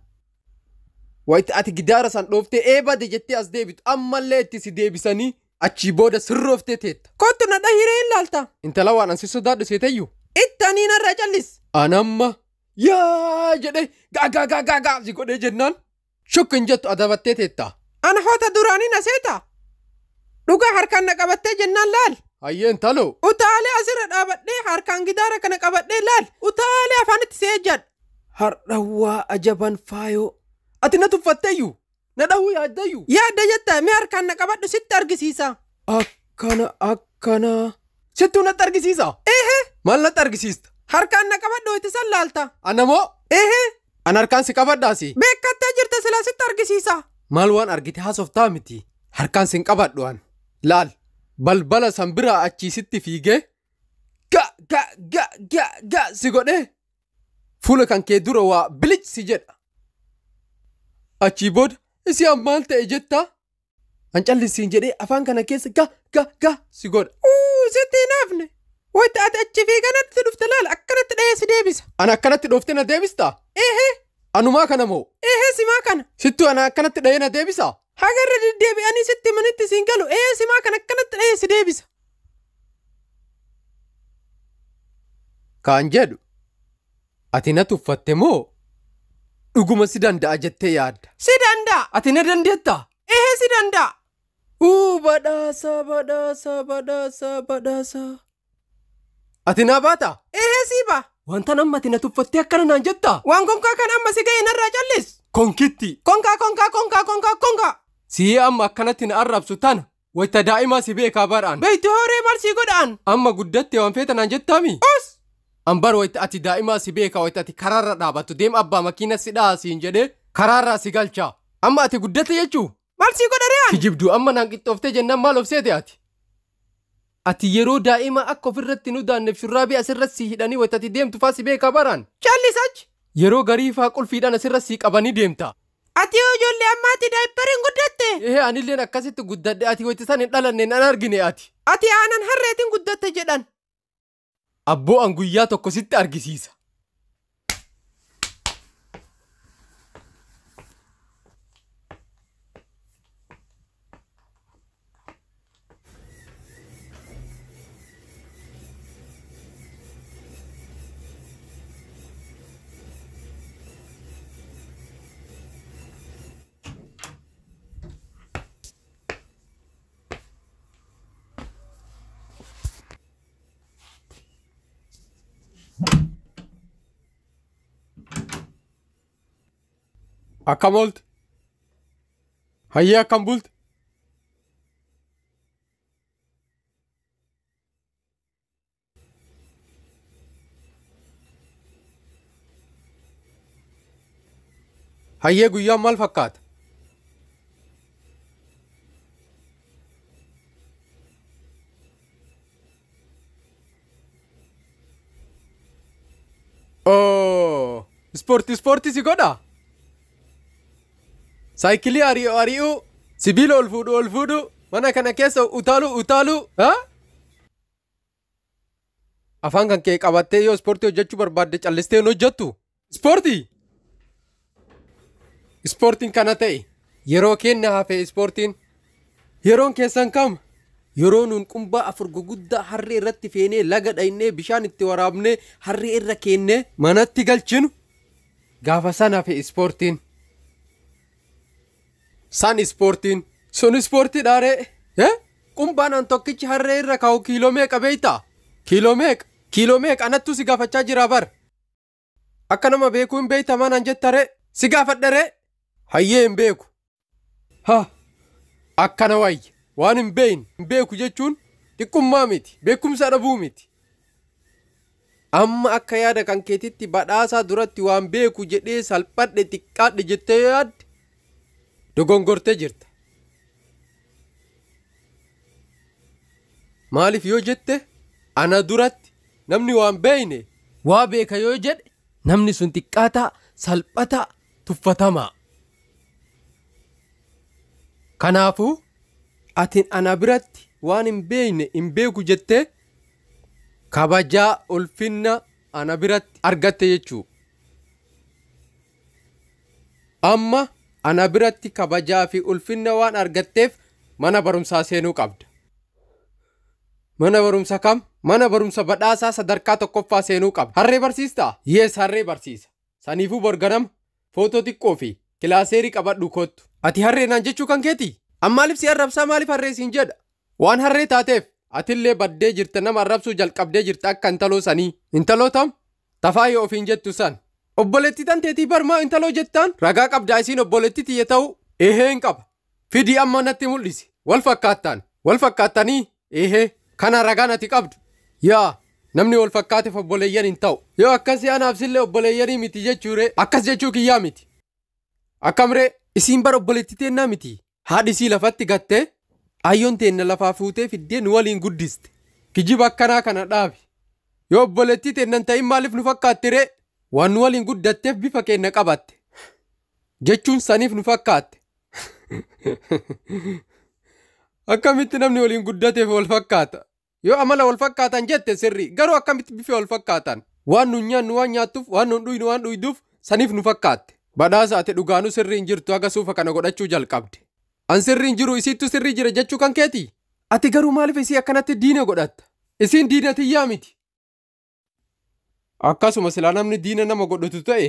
Wayitti ati gidaara san dhooftee eebade jettee as deebitu ammallee itti si deebisanii achii booda sirrooftee teetta. Kottu na dhahiree hin laalta. Intala waan ansi sodaadhu seetayyu. Itti anii narraa callis. Anamma yaa jedhee gaa gaa gaa gaa gaa si godhee jennaan shukku hin jettu adabattee teetta. Ana hoota duraanii na seeta. Dhugaa harkaan na qabattee jennaan laal. Hayyee intaloo. Utaalee asirra dhaabadhee harkaan gidaara kana qabadhee laal. Utaalee afaanitti si ejjadha. Har'awwaa ajaban faayoo. Ati na tuffatteeyyu. Na dhahuu yaaddayyu. Yaadda jetta mee harkaan na qabadhu sitti argisiisa. Akkana akkana. Sittuu natti argisiisa? Ehe. Maal natti argisiista? Harkaan na qabadhu itti san laalta. Anamoo? Ehe. An harkaan si qabadhaasi. Beekkattee jirta silaa sitti argisiisa. Maal waan argite haasoftaa miti. Harkaan sin qabadhu an. Laal. Balbala san biraa achii sitti fiigee ga ga ga ga ga si godhee fuula kan kee dura waa bilic si jedha. Achii booda isi an maal ta'e jettaa? An callisiin jedhee afaan kana keessa ga ga ga si godha. Uu sitti hin hafne. Wayita ati achi fiiganatti dhufte laal akkanatti dhahee si deebisa. An akkanatti dhooftee na deebistaa? Ehe. Anumaa kana moo? Ehe simaa kana. Sittuu ana akkanatti dhahee na deebisaa? Haga irra deddeebi'anii sitti manitti siin galu ee simaa kana akkanatti dhahee si deebisa. Kaan jedhu ati na tuffatte moo dhuguma si danda'a jettee yaadda? Si danda'a. Ati na dandeettaa? Ehe si danda'a. Uu badhaasa badhaasa badhaasa badhaasa. Ati naa baataa? Ehe sii ba'a. Wanta amma ati na tuffattee akkana naan jettaa? Waan konkaa kan amma si ga'e narraa callis. Konkitti. Konkaa konkaa konkaa konkaa konkaa. Sii amma akkanatti na arrabsu tana wayita daa'imaa si beekaa bar'aan. Beektu horee maal sii godhaan? Amma guddatte waan feeta naan jettaami? Us. Ambar wayita ati daa'imaa si beekaa wayita ati karaarra dhaabattu deem abbaa makiina si dhahaa siin jedhee karaarraa si galcha. Amma ati guddatte jechuu? Maal sii godha re'aan? Kijibduu amma naan qixxooftee jennaan maal of seete ati? Ati yeroo daa'ima akka ofirratti nu daanneef shurraabii asirratti si hidhanii wayita ati deemtu faa si beekaa baraan. Callis achi. Yeroo garii faa qulfiidhaan asirratti si qabanii deemta. Ati yoo ijoollee ammaatti daayippariin guddatte. Ehee anilleen akkasitti guddadhe ati wayita isaan hin dhalanne nan argine ati. Ati aanan harreetiin guddatte jedhan. Abboo an guyyaa tokko sitti argisiisa. Akkam oolte? Hayyee akkam bulte? Hayyee guyyaan maal fakkaata? Oo, ispoortii ispoortii si godhaa? Saayikilii ari'u ari'u, sibiila ol fuudhu ol fuudhu, mana kana keessa utaalu utaalu. Afaan kan kee qabattee yoo ispoortii hojjechuu barbaadde callistee hin hojjettu. Ispoortii! Ispoortiin kana ta'e yeroo kenna hafe ispoortiin. Yeroon keessan kam? Yeroo nuun qumbaa afur guguddaa harree irratti feenee laga dhaynee bishaan itti waraabnee harree irra keennee manatti galchinu. Gaafa san hafe ispoortiin. San ispoortiin. Sun ispoortii dhaaree. Qumbaan an tokkichi harree irra kaa'u kiiloo meeqa beektaa? Kiiloo meeqa? Kiiloo meeqa anattu si gaafachaa jira bar. Akka nama beekuu hin beektamaan an jettaree? Si gaafadharee? Hayyee hin beeku. Ha! Akkana wayya. Waan hin beekne hin beeku jechuun xiqqummaa miti. Beekumsa dhabuu miti. Amma akka yaada kan keetitti badhaasaa duratti waan beeku jedhee salphadhe xiqqaadhe jettee yaadde dogongortee jirta. Maaliif yoo jette ana duratti namni waan beeyne waa beeka yoo jedhe namni sun xiqqaataa salphataa tuffatamaa. Kanaafuu atin ana biratti waan hin beekne hin beeku jettee kabajaa ulfinna ana biratti argatte jechuu. Amma ana biratti kabajaa fi ulfinna waan argatteef mana barumsaa seenuu qabda. Mana barumsa kam? Mana barumsa badhaasaa sadarkaa tokkoffaa seenuu qabda. Harree barsiistaa? Yees harree barsiisa. Saniifuu borganama footoo xiqqoo fi kilaaseerii qabadhu kottu. Ati harree naan jechuu kan keeti? An maaliif si arrabsaa maaliif harree siin jedha? Waan harree taateef atillee baddee jirta nama arrabsuu jalqabdee jirta akka intaloo sanii. Intaloo tam? Tafaayoo ofiin jettu san. Obboleettii tan teetii barmaa intaloo jettaan ragaa qabdaa isiin obboleettii tiyya ta'u ehee hin qaba. Fidii amma natti mul'isi. Wal fakkaattaan. Wal fakkaattanii ehee kana ragaan ati qabdu. Yaa namni wal fakkaateef obboleeyyan hin ta'u. Yoo akkasii anaaf sillee obboleeyyanii miti jechuure akkas jechuu kiyyaa miti. Akkamree isiin bara obboleettii teennaa miti. Haadhi isii lafatti gattee ayyoon teenna lafaa fuutee fiddee nu waliin guddiste. Kijiba akkanaa kana dhaabi. Yoo obboleettii teennan ta'in maaliif nu fakkaatti ree? Waan nu waliin guddatteef bifa keenna qabatte. Jechuun saniif nu fakkaatte. Akkamitti namni waliin guddateef wal fakkaata? Yoo amala wal fakkaatan jette sirrii garuu akkamitti bifa wal fakkaatan? Waan nu nyaannu waan nyaattuuf waan nu dhuynu waan dhuyduuf saniif nu fakkaatte. Badhaasa ati dhugaanuu sirrii hin jirtu haga suufa kana godhachuu jalqabde. An sirrii hin jiru isiittu sirrii jira jechuu kan keeti? Ati garuu maaliif isii akkanatti diina godhatta? Isiin diina tiyyaa miti. Akkasuma silaa namni diina nama godhatu ta'e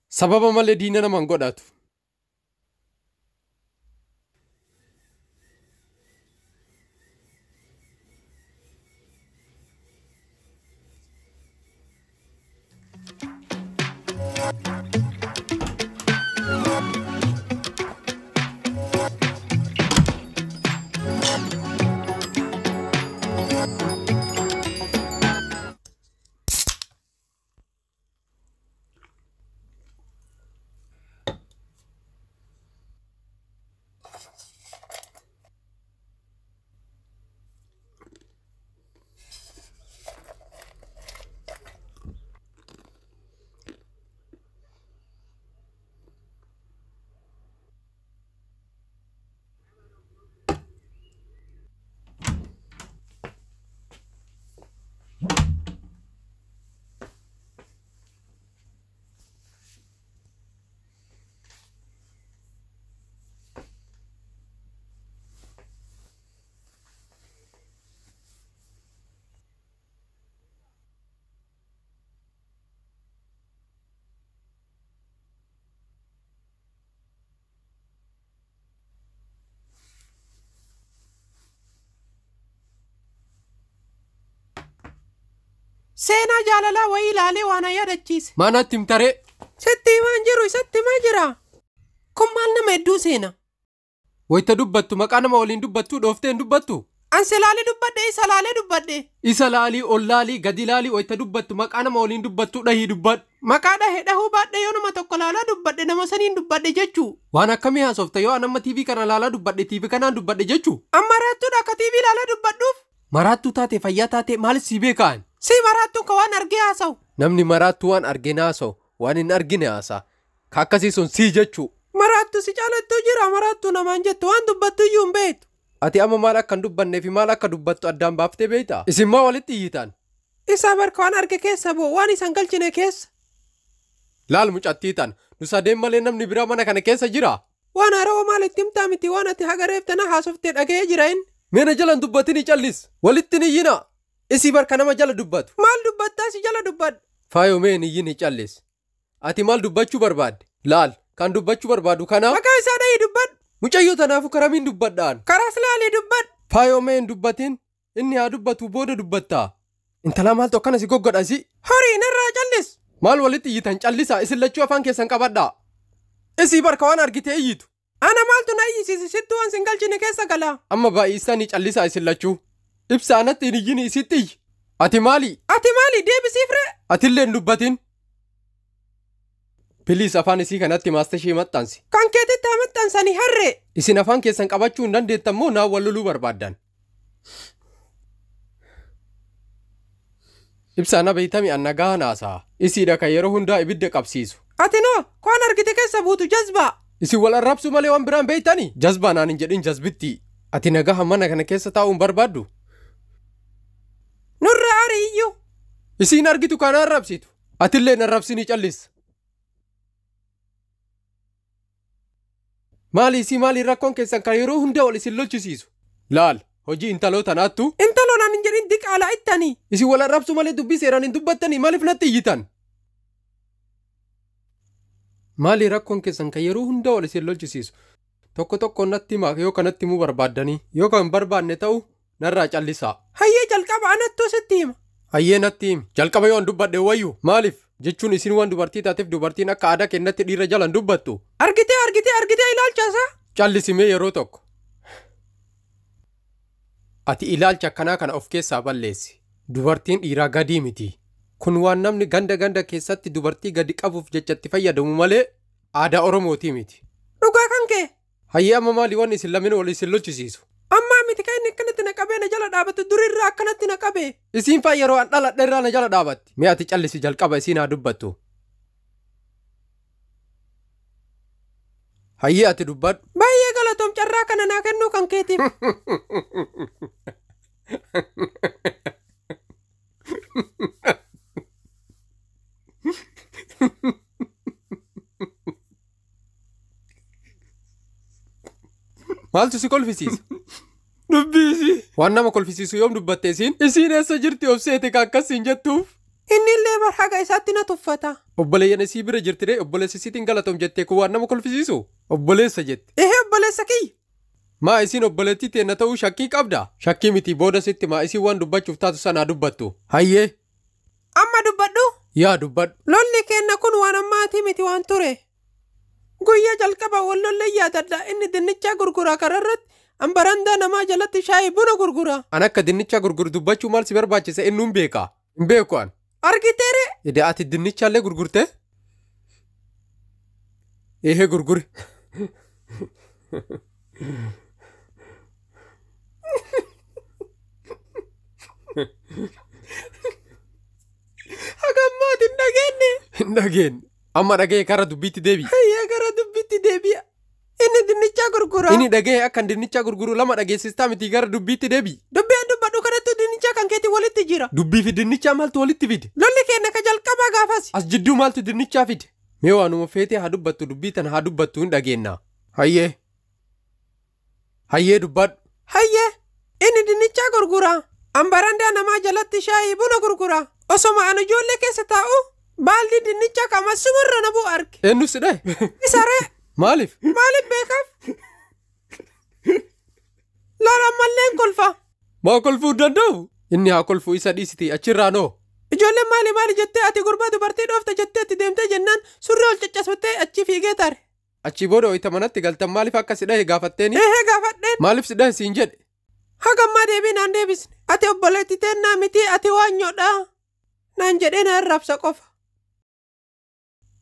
sababa malee diina nama hin godhatu. Seenaa jaalalaa wayii ilaalee waan yaadachiise. Maanatti himtaree? Sitti himaan jiru isatti himaa jira. Kun maal nama hedduu seena? Wayita dubbattu maqaa nama waliin dubbattuu dhooftee hin dubbattu? An si laalee dubbadhe isa laalee dubbadhe. Isa laalii ol laalii gadi laalii wayita dubbattu maqaa nama waliin dubbattuu dhahii dubbadhu. Maqaa dhahe dhahuu baadhe yoo nama tokko laalaa dubbadhe nama saniin dubbadhe jechuu. Waan akkamii haasofta yoo an amma TV kana laalaa dubbadhe TV kanaan dubbadhe jechuu? Amma maraattuudha akka TV laalaa dubbadhuuf. Maraattuu taate fayyaa taate maal si beekaan? Si maraattuun ka waan argee haasa'u. Namni maraattuu waan argee haasa'u waan hin argine haasa'a. Ka akkasii sun sii jechuu. Maraattu si caalattuu jira maraattuu namaan jettu waan dubbattu iyyuu hin beektu. Ati amma maal akka hin dubbannee fi maal akka dubbattu addaan baaftee beektaa? Isin maa walitti iyyitan? Isaa barka waan arge keessa bu'u waan isan galchine keessa. Laal mucattii tan nu sadeen malee namni biraa mana kana keessa jira. Waan harawaa maal itti himtaa miti waan ati haga reeftana haasoftee dhaga'ee jira inni. Meena jalan dubbatini callis walitti ni iyyina. Isii barka nama jala dubbatu. Maal dubbattaa si jala dubbadha? Faayoo mee hin iyyini callis. Ati maal dubbachuu barbaadde? Laal kan dubbachuu barbaadu kana. Maqaa isaa dhahii dubbadhu. Mucayyoo tanaafu karamiin dubbadhaan? Karaas laalii dubbadhu. Faayoo mee hin dubbatin inni haa dubbatu booda dubbattaa. Intala maaltu akkana si goggodha si? Horii narraa callis. Maal walitti iyyitan callisaa isin lachuu afaan keessan qabadhaa. Isii barka waan argite iyyitu. Ana maaltu na iyyisiise sittuu waan sin galchine keessa gala. Amma baay'isanii callisaa isin lachuu. Ibsa anatti hin iyyini isitti iyyi. Ati maali? Ati maali deebisiif ree? Atillee hin dubbatin. Piliis afaan isii kanatti maastashii maxxansi. Kan keetitti haa maxxansanii harree. Isin afaan keessan qabachuu hin dandeettan moo naan wal loluu barbaaddan? Ibsaa na beeytami an nagaa naasaa. Isiidha kan yeroo hundaa ibidda qabsiisu. Ati noo waan argite keessa buutu jazbaa. Isin wal arrabsuu malee waan biraan beeytani? Jazbaa naan hin jedhin jazbitti. Ati nagaa mana kana keessa taa'uun barbaaddu? Nurra ariiyyuu. Isiin argitu kana arrabsitu. Atillee na arrabsinii callis. Maali isii maali rakkoon keessan kan yeroo hunda wal isin lolchisiisu? Laal hojii intaloo tanaattu. Intaloo naan hin jedhin diqaalaa ittanii. Isin wal arrabsuu malee dubbii seeraan hin dubbattanii maaliif natti iyyitan? Maali rakkoon keessan kan yeroo hunda wal isin lolchisiisu? Tokko tokkoon natti himaa yoo kanatti himuu barbaaddanii yoo kan hin barbaanne ta'u narraa callisaa. Hayyee jalqaba anattuu sitti hima. Hayyee natti himi. Jalqaba yoon dubbadhe wayyu maaliif? Jechuun isin waan dubartii taateef dubartiin akka aadaa kennatti dhiira jalan dubbattu. Argitee argitee argitee ilaalcha isaa. Callisimee yeroo tokko. Ati ilaalcha akkanaa kana of keessaa balleessi. Dubartiin dhiiraa gadii miti. Kun waan namni ganda ganda keessatti dubartii gadi qabuuf jecha itti fayyadamu malee aadaa Oromootii miti. Dhugaa kan kee. Hayyee amma maali wanni isin lameen wal isin lolchisiisu? Ammaa miti kan inni akkanatti na qabee na jala dhaabatu durirraa akkanatti na qabee. Isiin faa yeroo an dhaladhe irraa na jala dhaabatti. Mee ati callisi jalqaba isiin haa dubbattu. Hayyee ati dubbadhu. Baay'ee galatoom carraa kana naa kennuu kan keetiif. Maaltu si kolfisiisa? Dubbii isii. Waan nama kolfisiisu yoom dubbatte isiin? Isiin eessa jirti of seete ka akkas siin jettuuf? Inni illee bar haga isaatti na tuffata. Obboleeyyan isii bira jirti ree obboleessa isiitiin galatoom jettee kun waan nama kolfisiisu? Obboleessa jette. Ehee obboleessa kiyya. Maa isiin obboleettii teenna ta'uu shakkii qabda? Shakkii miti booda sitti maa isiin waan dubbachuuf taatu sanaa dubbattu. Hayyee. Amma dubbadhu. Yaa dubbadhu. Lolli keenna kun waan ammaatii miti waan ture. Guyyaa jalqaba wal lollee yaadadha inni dinnichaa gurguraa kararratti an barandaa namaa jalatti shaayii buna gurgura. An akka dinnichaa gurguru dubbachuu maal si barbaachisa inni hin beeka. Hin beeku an. Argiteere. Ida ati dinnichaallee gurgurte? Ehee gurguri. Haga ammaati hin dhageenye. Hin dhageenye. Amma dhaga'ee gara dubbiitti deebi'i. Hayyee gara dubbiitti deebi'a. Inni dinnichaa gurgura. Inni dhaga'ee akka dinnichaa gurguru lama dhageessistaa miti gara dubbiitti deebi'i. Dubbii an dubbadhu kanattu dinnichaa kan keetii walitti jira. Dubbii fi dinnichaa maaltu walitti fide? Lolli keenya ka jalqabaa gaafas. As jidduu maaltu dinnichaa fide? Mee waanuma feetee haa dubbattu dubbii tana haa dubbattu hin dhageenna. Hayyee. Hayyee dubbadhu. Hayyee. Inni dinnichaa gurgura. An barandaa namaa jalatti shaayii buna gurgura. Osoma an ijoollee keessa taa'u baaldi dinnichaa qama sumarra na bu'u arge. Eenyu si dhahe? Isa ree. Maaliif? Maaliif beekaaf? Laala ammallee hin kolfa. Maa kolfuu hin danda'u? Inni haa kolfuu isa dhiisiti achirraa noo. Ijoolleen maali maali jettee ati gurbaa dubartii dhoofte jettee itti deemtee jennaan surree ol caccabsitee achi fiigee tare. Achii booda wayita manatti galtan maaliif akka si dhahe gaafatteeni? Ehee gaafadheen. Maaliif si dhahe siin jedhe? Haga ammaa deebii naan deebisne. Ati obboleettii teennaa miti ati waanyoodha. Naan jedhee na arrabsa qofa.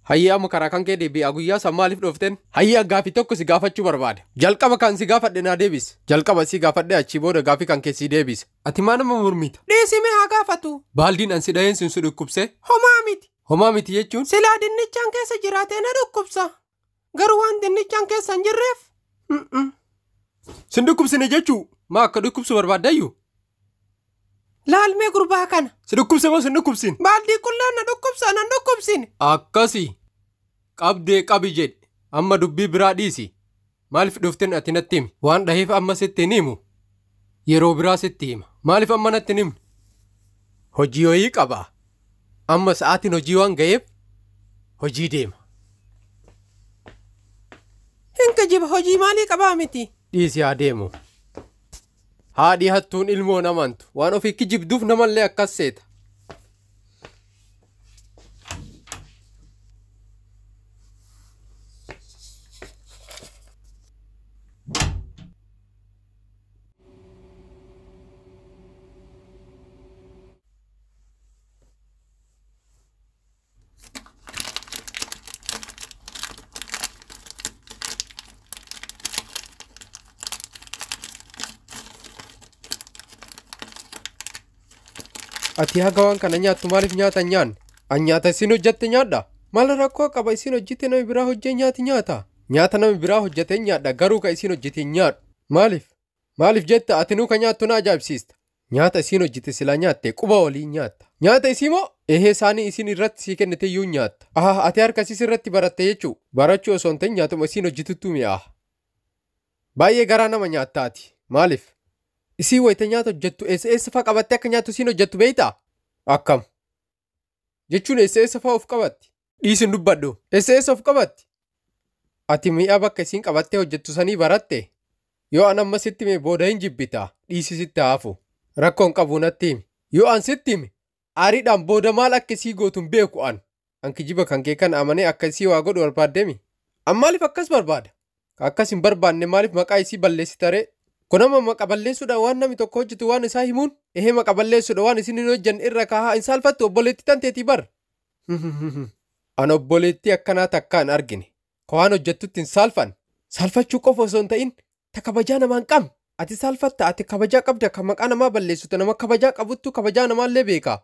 Hayyee amma karaa kan kee deebi'a guyyaa san maaliif dhoofteen? Hayyee gaafii tokko si gaafachuu barbaada. Jalqaba kan si gaafadhe naa deebisi. Jalqaba si gaafadhe achii booda gaafii kan kee si deebisa. Ati maa nama mormita? Dhiisimee haa gaafatu. Baaldiin an si dhaheen sun si dhukkubse? Homaa miti. Homaa miti jechuun? Silaa dinnichaan keessa jiraatee na dhukkubsa. Garuu waan dinnichaan keessa hin jirreef. Sin dhukkubsine jechuu? Maa akka dhukkubsu barbaaddayyuu? Laalmee gurbaa kana. Si dhukkubse moo sin dhukkubsin? Baaldii qullaan na dhukkubsa nan dhukkubsine. Akkasi. Qabdee qabi jedhe. Amma dubbii biraa dhiisi. Maaliif dhufteen ati natti himi? Waan dhaheef amma sitti hin himu. Yeroo biraa sitti hima. Maaliif amma natti hin himne? Hojii hoyii qaba. Amma sa'aatiin hojii waan ga'eef hojii deema. Hin kijiba hojii maalii qabaa miti? Dhiisi haa deemu. Haadhi hattuun ilmoo namantu waan ofii kijibduuf namallee akkas seeta. Ati haga waan kana nyaattu maaliif nyaata hin nyaanne? An nyaata isin hojjatte nyaadha. Maal rakkoo qaba isin hojjette nama biraa hojjee nyaati nyaata. Nyaata nama biraa hojjete nyaadha garuu ka isin hojjete hin nyaadhu. Maaliif? Maaliif jetta ati nuu ka nyaattu na ajaa'ibsiista. Nyaata isiin hojjete silaa nyaatte quba waliin nyaatta. Nyaata isii moo? Ehee isaanii isin irratti sii kennite iyyuu nyaatta. Aha ati harka isiis irratti baratte jechuu. Barachuu osoo hin ta'in nyaatuma isiin hojjetuttu mi'aaha. Baay'ee garaa nama nyaatta ati. Maaliif? Isii wayita nyaata hojjettu eessa eessa fa'aa qabattee akka nyaattu isiin hojjettu beektaa? Akkam? Jechuun eessa eessa fa'aa of qabatti? Dhiisin dubbadhu. Eessa eessa of qabatti? Ati mi'a bakka isiin qabattee hojjettu sanii baratte? Yoo an amma sitti hime booda hin jibbita. Dhiisi sitti haafu. Rakkoon qabu natti himi. Yoo an sitti hime aariidhaan booda maal akka isii gootu hin beeku an. An kijiba kan kee kana amanee akka isii waa godhu barbaaddemi. An maaliif akkas barbaada? Ka akkas hin barbaanne maaliif maqaa isii balleessita ree? Kun amma maqa balleessuudhaan waan namni tokko hojjetu waan isaa himuun ehee maqa balleessuudha waan isin hin hojjenne irra kaahaa hin saalfattu obboleettii tanteetii bar. An obboleettii akkanaa takka hin argine. Ka waan hojjettutti hin saalfan. Saalfachuu qofa osoo hin ta'in ta kabajaa namaa hin qabne. Ati saalfatta ati kabajaa qabda kan maqaa namaa balleessitu nama kabajaa qabuttu kabajaa namaallee beeka.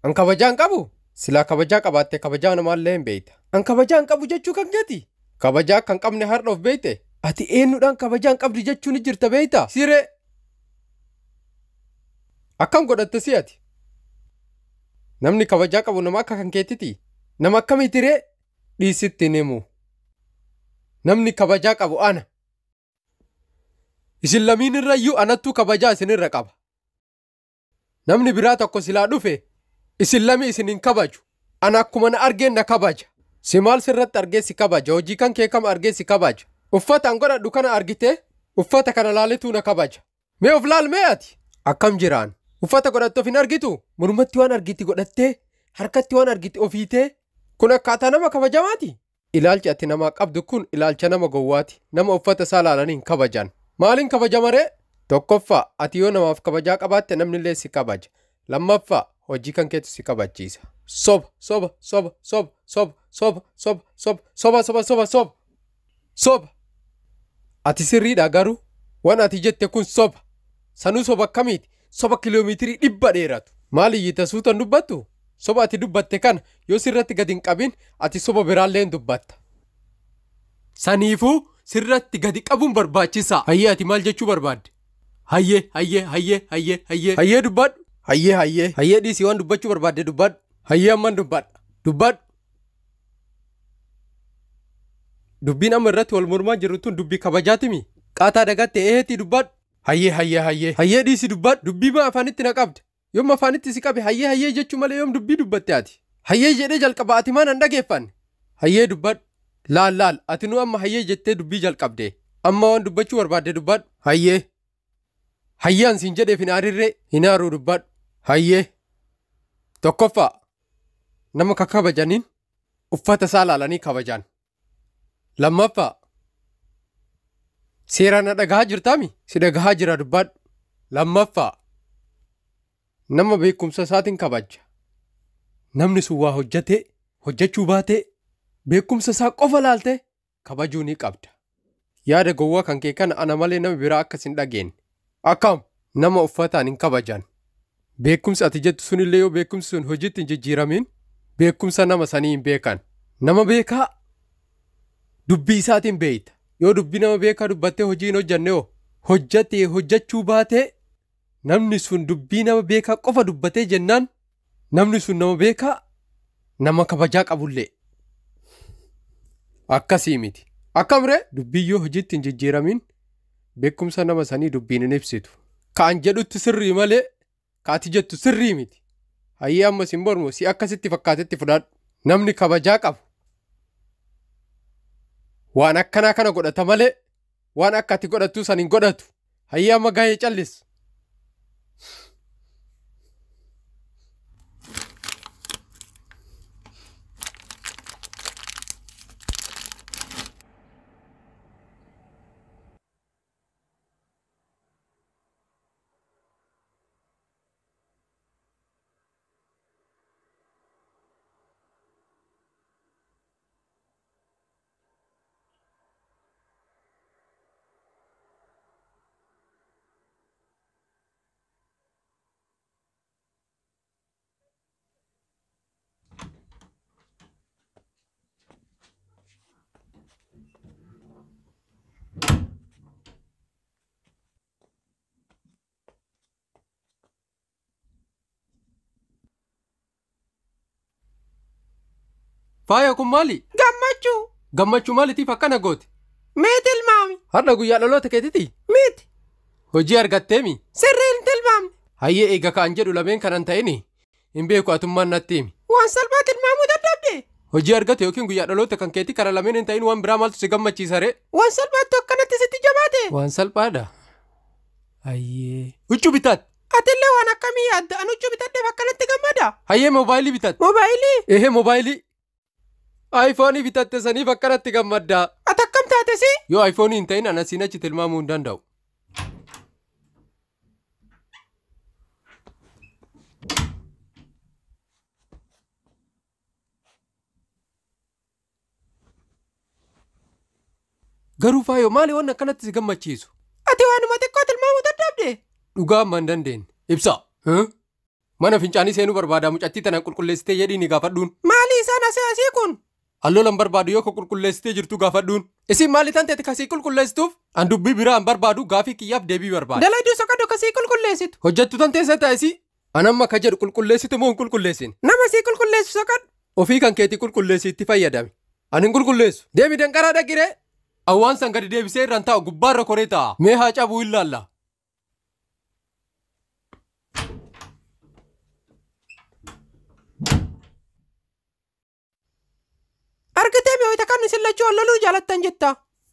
An kabajaa hin qabu? Silaa kabajaa qabaatte kabajaa namaallee hin beekta. An kabajaa hin qabu jechuu kan keeti? Kabajaa kan qabne har'a of beekte? Ati eenyudhaan kabajaa hin qabdu jechuun ni jirta beekta? Siree! Akkam godhatte si ati? Namni kabajaa qabu nama akka kan keetiti? Nama akkamiiti ree? Dhiisitti hin himu. Namni kabajaa qabu ana. Isin lamiin irrayyuu anattuu kabajaa isinirra qaba. Namni biraa tokko silaa dhufe isin lami isin hin kabaju. Ana akkuma na argeen na kabaja. Si maal sirratti argee si kabaja? Hojii kan kee kam argee si kabaja? Uffata an godhadhu kana argitee uffata kana laaletuu na kabaja. Mee of laal mee ati? Akkam jiraan? Uffata godhattu of hin argitu? Mormatti waan argiti godhattee harkatti waan argiti ofiitee kun akkaataa nama kabajamaati? Ilaalchi ati namaa qabdu kun ilaalcha nama gowwaati. Nama uffata isaa laalanii hin kabajan. Maaliin kabajama ree? Tokkoffaa ati yoo namaaf kabajaa qabaatte namnillee si kabaja. Lammaffaa hojii kan keetu si kabachiisa. Soba soba soba soba soba soba soba soba soba soba soba soba soba. Ati sirriidha garuu waan ati jette kun soba. Sanuu soba akkamiiti? Soba kiiloomeetirii 100 dheeratu. Maal iyyita suutan dubbattu? Soba ati dubbatte kana yoo sirratti gadi hin qabin ati soba biraallee hin dubbatta. Saniifuu sirratti gadi qabuun barbaachisaa. Hayyee ati maal jechuu barbaadde? Hayyee hayyee hayyee hayyee hayyee hayyee dubbadhu. Hayyee hayyee hayyee dhiisii waan dubbachuu barbaadde dubbadhu. Hayyee amman dubbadha. Dubbadhu. Dubbiin amma irratti wal mormaa jirru tun dubbii kabajaatimi. Qaataa dagatte eeheetii dubbadhu. Hayyee hayyee hayyee hayyee dhiisii dubbadhu. Dubbii maa afaanitti na qabde? Yoom afaanitti si qabe hayyee hayyee jechuu malee yoom dubbii dubbatte ati? Hayyee jedhee jalqaba ati maan an dhageeffanne? Hayyee dubbadhu. Laal laal ati nu amma hayyee jettee dubbii jalqabde. Amma waan dubbachuu barbaadde dubbadhu. Hayyee. Hayyee an siin jedheef hin aarirree hin aaruu dubbadhu. Hayyee. Tokkoffaa nama ka kabajaniin uffata isaa laalanii kabajan. Lammaffaa seeraan na dhagahaa jirtaami? Si dhagahaa jira dubbadhu. Lammaffaa nama beekumsa isaatiin kabaja. Namni sun waa hojjetee hojjechuu baatee beekumsa isaa qofa laaltee kabajuu ni qabda. Yaada gowwaa kan kee kana ana malee nama biraa akkas hin dhageenye. Akkam nama uffataan hin kabajan. Beekumsi ati jettu sunillee yoo beekumsi sun hojiitti hin jijjiiramin beekumsa nama sanii hin beekan. Nama beekaa dubbii isaatiin beeyta. Yoo dubbii nama beekaa dubbattee hojii hin hojjanne hoo hojjatee hojjechuu baatee namni sun dubbii nama beekaa qofa dubbatee jennaan namni sun nama beekaa nama kabajaa qabullee. Akkasii miti. Akkam ree? Dubbii yoo hojiitti hin jijjiiramin beekumsa nama sanii dubbiin hin ibsitu. Ka an jedhutti sirrii malee ka ati jettu sirrii miti. Hayyee ammas hin mormu si akkasitti fakkaatetti fudhadhu. Namni kabajaa qabu waan akkanaa kana godhata malee waan akka ati godhattu san hin godhatu. Hayyee amma gahee callis. Faaya kun maali? Gammachuu. Gammachuu maaliitiif akkana goote? Mee tilmaami. Har'a guyyaa dhaloota keetiiti? Miti. Hojii argatteemi? Sirrii hin tilmaamne. Hayyee eega ka'an jedhu lameen kanan ta'ini hin beeku atummaan natti himi. Waan salphaa tilmaamuu dadhabde. Hojii argate yookiin guyyaa dhaloota kan keetii kana lameen hin ta'in waan biraa maaltu si gammachiisa ree? Waan salphaatti akkanatti sitti jabaate. Waan salphaadha. Hayyee. Huccuu bitaat. Atillee waan akkamii yaadda? An huccuu bitadheef akkanatti gammada. Hayyee moobaayilii bitaat. Moobaayilii? Ehee moobaayilii. Aayifoonii bitatte saniif akkanatti gammaddaa. Ati akkam taate si? Yoo aayifoonii hin ta'in ana siin achi tilmaamuu hin danda'u. Garuu faayoo maali waan akkanatti si gammachiisu? Ati waanuma xiqqoo tilmaamuu dadhabde? Dhugaa amma hin dandeenye. Ibsa. Mana fincaanii seenuu barbaada mucattii tana qulqulleessitee jedhii ni gaafadhuun. Maali isaan asii asii kun? Allolan barbaadu yoo qulqulleessitee jirtu gaafadhuun. Isin maali tan ta'e kasii qulqulleessituuf? An dubbii biraa hin barbaadu gaafii kiyyaaf deebii barbaada. Dalayduu soqadhu kasii qulqulleessitu. Hojjettu tan teessa taa'isi. An amma ka jedhu qulqulleessitu moo hin qulqulleessin? Nama sii qulqulleessu soqadhu. Ofii kan keetii qulqulleessi itti fayyadami. Ani hin qulqulleessu. Deemi danqaraa dhaqiree. Awwaan san gadi deebisee irraan taa'u gubbaarra koree taa'a. Mee haa cabuu ilaalla. Argiteemi wayita kan isin lachuu ol loluu jaalattan jetta.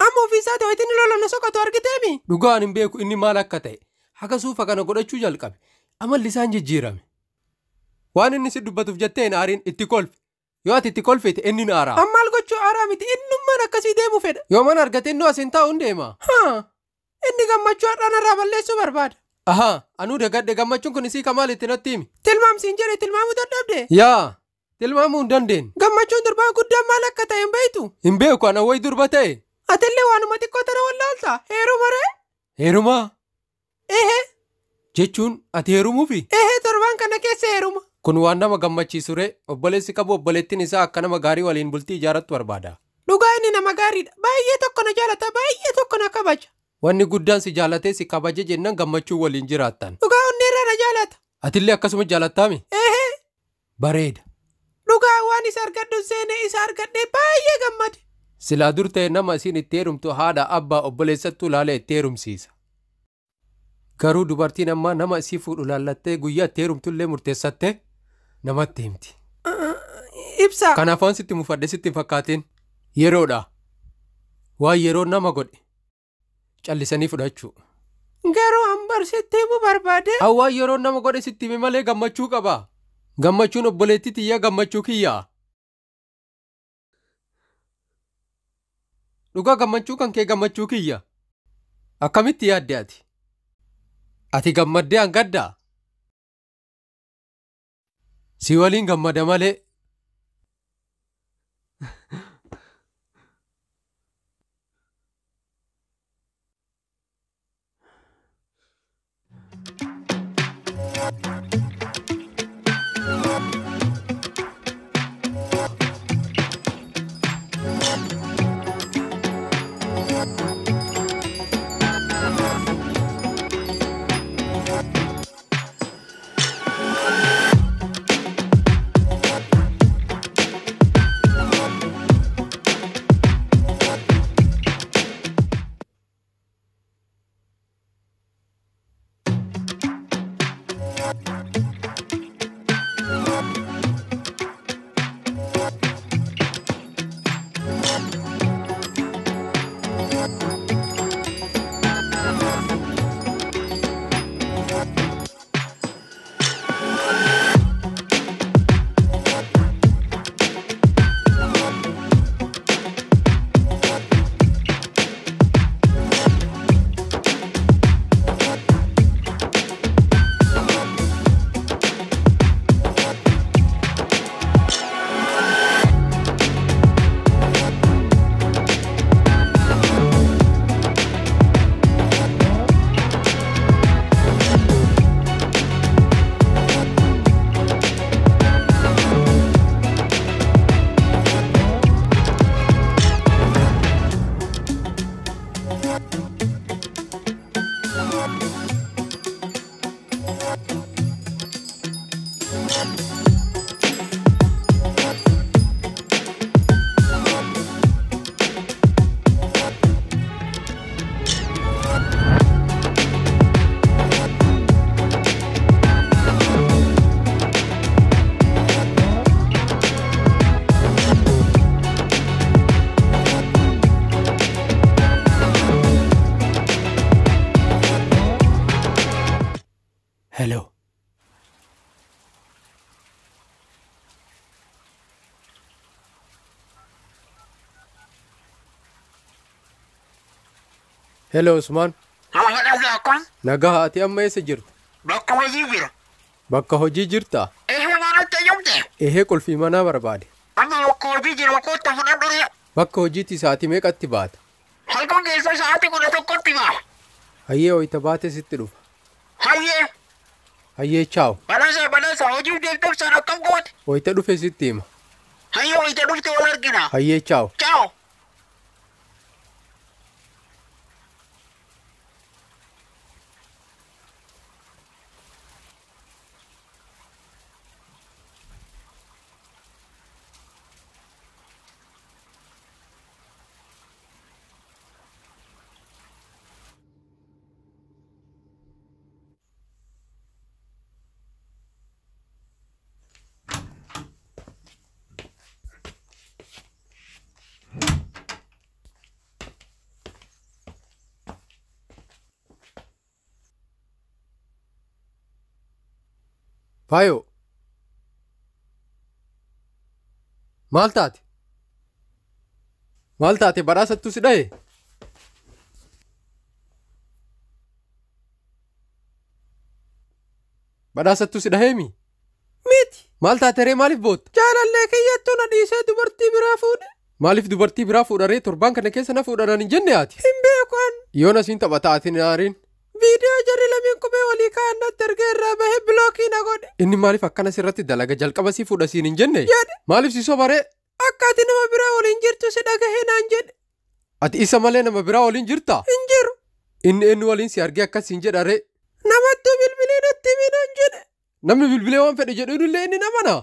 Amma ofii isaati wayita inni lolan soqatu argiteemi. Dhugaan hin beeku inni maal akka ta'e. Haga suufa kana godhachuu jalqabe. Amalli isaan jijjiirame. Waan inni si dubbatuuf jettee hin aariin itti kolfi. Yoo ati itti kolfite inni ni aara. Amma maal gochuu aaraa miti innummaan akkasii deemu fedha. Yoo mana argate inni as hin taa'u hin deema. Haa inni gammachuu har'aan irraa balleessuu barbaada. Ahaa anuu dagadhe gammachuun kun isii kamaal itti natti himi. Tilmaamsiin jedhe tilmaamuu dadhabde. Yaa tilmaamuu hin dandeenye. Gammachuun durbaa guddaan maal akka ta'e hin beektu. Hin beeku ana wayi durba ta'e. Atillee waanuma xiqqoo tana wallaalta. Heeruma ree? Heerumaa? Ehee. Jechuun ati heerumuufi? Ehee torbaan kana keessa heeruma. Kun waan nama gammachiisu ree obboleessi qabu obboleettiin isaa akka nama gaarii waliin bultii ijaarattu barbaada. Dhugaa inni nama gaariidha. Baay'ee tokko na jaalata baay'ee tokko na kabaja. Wanni guddaan si jaalatee si kabaje jennaan gammachuu waliin jiraattan. Dhugaa onneerraa na jaalata. Atillee akkasuma jaalattaami? Ehee. Bareeda. Dhugaa waan isa argadhu seenee isa argadhee baay'ee gammade. Silaa dur ta'e nama isiin itti heerumtu haadha abbaa obboleessattuu laalee itti heerumsiisa. Garuu dubartiin ammaa nama isii fuudhu laallattee guyyaa itti heerumtullee murteessattee namatti himti. Ibsa. Kanaaf waan sitti mufadhe sitti hin fakkaatin yeroodha. Waan yeroon nama godhe callisanii fudhachuu. Garuu an bar sitti himuu barbaade. Waan yeroon nama godhe sitti hime malee gammachuu qaba. Gammachuun obboleettii tiyyaa gammachuu kiyyaa. Dhugaa gammachuu kan kee gammachuu kiyya. Akkamitti yaadde ati? Ati gammaddee an gaddaa? Si waliin gammada malee. Hello. Hello Usmaan. Nagaa, ati amma eessa jirta? Bakka hojii jira. Bakka hojii jirtaa? Eehee, manatti eeyyamte. Ehee, qulfii manaa barbaade. Amma bakka hojii jira, kottu fudhadhu. Bakka hojiitti sa'aatii meeqatti baata? Halkan keessa sa'aatii 11tti ba'a. Hayyee, wayita baate sitti dhufa. Hayyee. Hayyee, chaaw. Badhaasa, badhaasa, hojii deemtuuf sana akkam goote? Wayita dhufe sitti hima. Hayyee, wayita dhufte wal argina. Hayyee, chaaw. Chaaw. Faayoo. Maal taate? Maal taate, badhaasattu si dhaye? Badhaasattu si dhaheemi? Miti. Maal taate ree, maaliif bootta? Jaalallee kiyyattuu na dhiisee dubartii biraa fuudhe. Maaliif dubartii biraa fuudharee? Torbaan kana keessa na fuudhanaan hin jenne ati? Hin beeku an. Yoon asiin taphata ati hin aariin. Viidiyoo jarri lameen kophee walii kaa'an natti ergee irraa bahee block na godhe. Inni maaliif akkana sirratti dalaga? Jalqaba si fuudha siin hin jenne? Jedhe. Maaliif si sobaree? Akka ati nama biraa waliin jirtu si dhagahee naan jedhe. Ati isa malee nama biraa waliin jirtaa? Hin jiru. Inni eenyu waliin si argee akkas siin jedha ree? Namattuu bilbilee natti himee naan jedhe. Namni bilbilee waan fedhe jedhuunillee inni namana.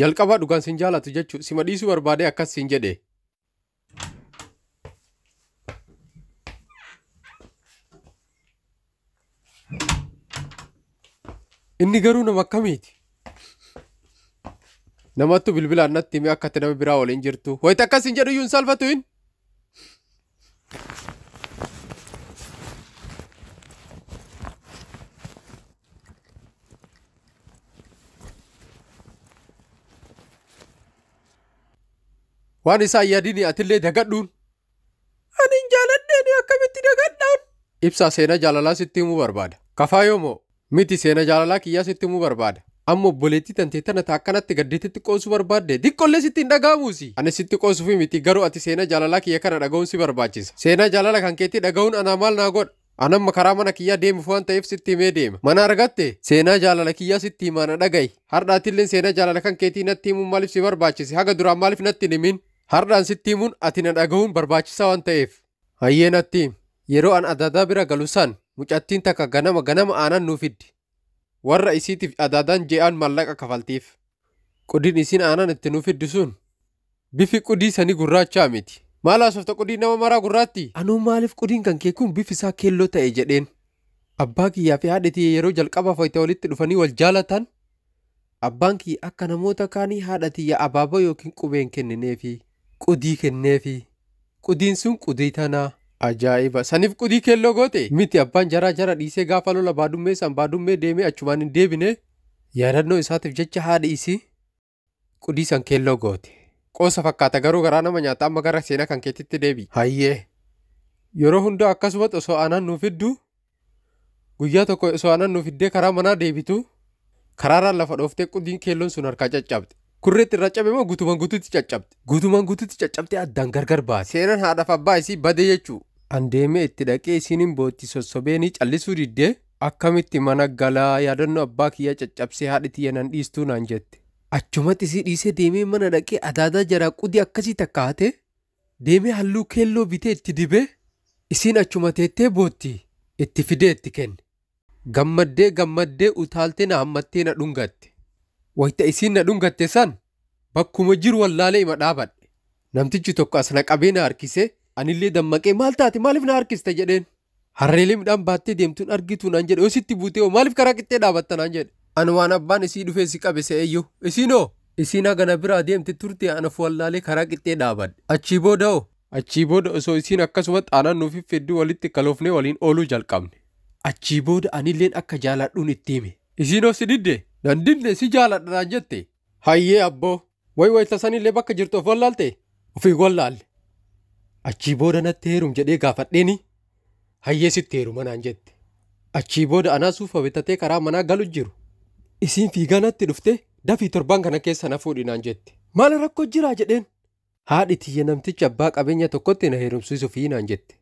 Jalqaba dhugaan siin jaalatu jechuu, sima dhiisuu barbaadee akkas siin jedhe. Inni garuu nama akkamiiti? Namattu bilbilaan natti himee akka ati nama biraa waliin jirtu. Wayita akkas hin jedhu iyyuu hin salphatu hin. Waan isaa yaadini, atillee dagadhuun. Ani hin jaaladheeni, akkamitti dagadhaan? Ibsaa, seenaa jaalalaa sitti himuu barbaada. Kafaayoo moo? Miti, seenaa jaalalaa kiyyaa sitti himuu barbaada. Amma obboleettii tantee tana ta akkanatti gadditetti qoosuu barbaadde, xiqqollee sitti hin dhaga'amuusi. Ani sitti qoosuufi miti, garuu ati seenaa jaalalaa kiyya kana dhaga'uun si barbaachisa. Seenaa jaalala kan keetii dhaga'uun anaa maal naa godha? Anamma karaa mana kiyyaa deemuuf waan ta'eef sitti himee deema. Mana argatte, seenaa jaalala kiyyaa sitti himaa, na dhaga'i. Har'aatillee seenaa jaalala kan keetii natti himuun maaliif si barbaachise? Haga duraan maaliif natti hin himin? Har'aan sitti himuun, ati na dhaga'uun barbaachisaa waan ta'eef. Hayyee, natti himi. Yeroo an adaadaa bira galu san, mucattiin takka ganama ganama aanan nuu fiddi. Warra isiitiif adaadaan je'aan maallaqa kafaltiif. Qudiin isiin aanan itti nuu fiddu sun bifi qudii sanii gurraachaa miti. Maal haasofta, qudii nama maraa gurraatti? Anuu maaliif qudiin kan kee kun bifi isaa keelloo ta'e jedheen. Abbaa kiyyaa fi haadha tiyya yeroo jalqabaaf wayita walitti dhufanii wal jaalatan, abbaan kiyya akka namoota kaanii haadha tiyya abaaboo yookiin qubeen kennineefi, qudii kenneefi. Qudiin sun qudii tanaa. Ajaa'iba! Saniif qudii keelloo goote? Miti, abbaan jaraa jara dhiisee gaafa lola baadummee san baadummee deemee achumaan hin deebine, yaadannoo isaatiif jecha haadhi isii qudii san keelloo goote. Qoosa fakkaata, garuu garaa nama nyaata. Amma gara seenaa kan keetitti deebi. Hayyee. Yeroo hundaa akkasumas osoo aanan nuu fiddu, guyyaa tokko osoo aanan nuu fiddee karaa manaa deebitu, karaarraan lafa dhooftee qudiin keelloon sun harkaa caccabde. Kurreetti irraa cabe moo guutumaan guutuutti caccabde? Guutumaan guutuutti caccabtee addaan gargar baate. Seenaan haadhaaf abbaa isii bade jechuu. An deemee itti dhaqee isiin hin bootti sossobeenii callisuu diddee, akkamitti mana galaa, yaadannoo abbaa kiyyaa caccabsee, haadhi tiyya nan dhiistuu naan jette. Achumatti isii dhiisee deemee mana dhaqee adaadaa jaraa qudii akkasii takka hate, deemee halluu keelloo bitee itti dibee, isiin achuma teettee bootti itti fidee itti kenne. Gammaddee gammaddee utaaltee na hammattee na dhungatte. Wayita isiin na dhungatte san bakkuma jiru wallaalee ima dhaabadhe. Namtichi tokko as na qabee na harkisee, anillee dammaqee, maal taate, maaliif na harkiste jedheen. Harreelee midhaan baattee deemtuun argitu naan jedhe, yoo sitti buutee hoo, maaliif karaa qixxee dhaabatta naan jedhe. Ani waan abbaan isii dhufee si qabe se'eyyuu. Isiinoo? Isiin haga na biraa deemte turte, ana wallaalee karaa qixxee dhaabadhe. Achii booda hoo? Achii booda osoo isiin akkasumatti aanan nuuf fidduu walitti kaloofnee waliin ooluu jalqabne. Achii booda anilleen akka jaaladhuun itti hime. Isiin of si didde? Nan didne si jaaladha naan jette. Hayyee abboo. Way wayita sanillee bakka jirtu of wallaalte? Ofii wallaalle. Achii booda natti heerum jedhee gaafadheeni. Hayyee sitti heeruma naan jette. Achii booda anaa suufa bitatee karaa manaa galu jiru. Isiin fiigaa natti dhuftee dafii torban kana keessa na fuudhi naan jette. Maal rakkoo jiraa jedheen. Haadhi tiyya namticha abbaa qabeenya tokkotti na heerumsiisuufii naan jette.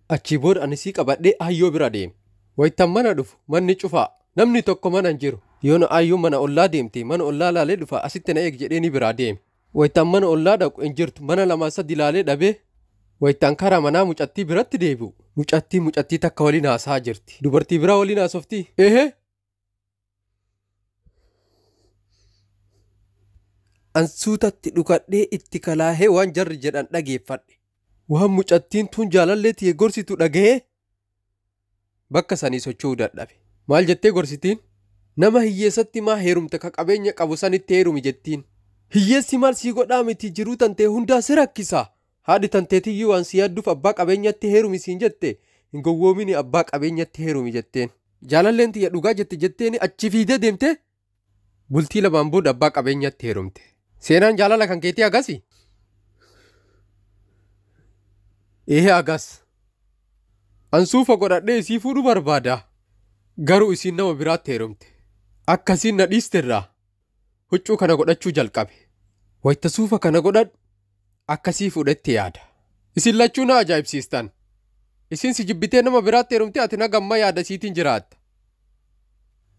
Achii booda ani sii qabadhee aayyoo bira deeme. Wayittan mana dhufu manni cufaa namni tokko mana hin jiru. Yoona aayyoo mana ollaa deemte mana ollaa laalee dhufa asitti na eeg jedhee ni biraa deeme. Wayittan mana ollaa dhaqu hin jirtu mana lamaa sadi laalee dhabee wayittan karaa manaa mucattii biratti deebi'u. Mucattii takka waliin haasaa jirti. Dubartii biraa waliin haasofti. Ehee. Ansuutatti dhukadhee itti kalaahee waan jarri jedhan dhageeffadhe. Waan mucattiin tun jaalallee tiyye gorsitu dhagahee bakka sanii socho'uu dadhabe. Maal jettee gorsitiin? Nama hiyyeessatti maa heerumte ka qabeenya qabu sanitti heerumi jettiin. Hiyyeessi maal sii godhaa miti jiruu tantee hundaa si rakkisa. Haadhi tanteetiyyuu waan si yaadduuf abbaa qabeenyatti heerumi siin jette hin gowwoomini abbaa qabeenyatti heerumi jetteen. Jaalalleen tiyya dhugaa jette jetteen achi fiidee deemte bultii lamaan booda abbaa qabeenyatti heerumte. Seenaan jaalala kan keetii agasi? Ehe agas. An suufa godhadhee isii fuudhuu barbaada. Garuu isiin nama biraatti heerumte. Akkasiin na dhiisterraa huccuu kana godhachuu jalqabe. Wayita suufa kana godhadhu akkasii fuudhetti yaada. Isin lachuu na ajaa'ibsiistan. Isin si jibbitee nama biraatti heerumte ati hagamma yaada isiitiin jiraatta.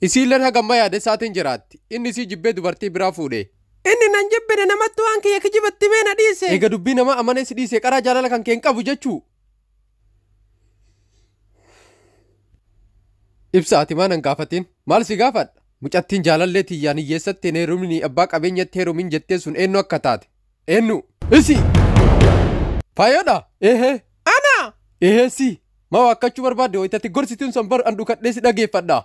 Isiilleen hagamma yaada isaatiin jiraatti. Inni isii jibbee dubartii biraa fuudhe. Inni nan jibbine namatti waan kiyya kijibatti mee na dhiise. Eega dubbii nama amanee si dhiise qaraa jaalala kan kee hin qabu jechuu. Ibsa ati maa nan gaafatin? Maal si gaafadha? Mucattiin jaalallee tiyyaan hiyyeessatti hin heerumini abbaa qabeenyatti heerumin jettee sun eenyu akka taate? Eenyu? Isi! Faayyoodha? Ehee. Ana! Ehee si! Maa waakkachuu barbaadde wayitatti gorsitiin sun bar an dhukadhee si dhageeffadha.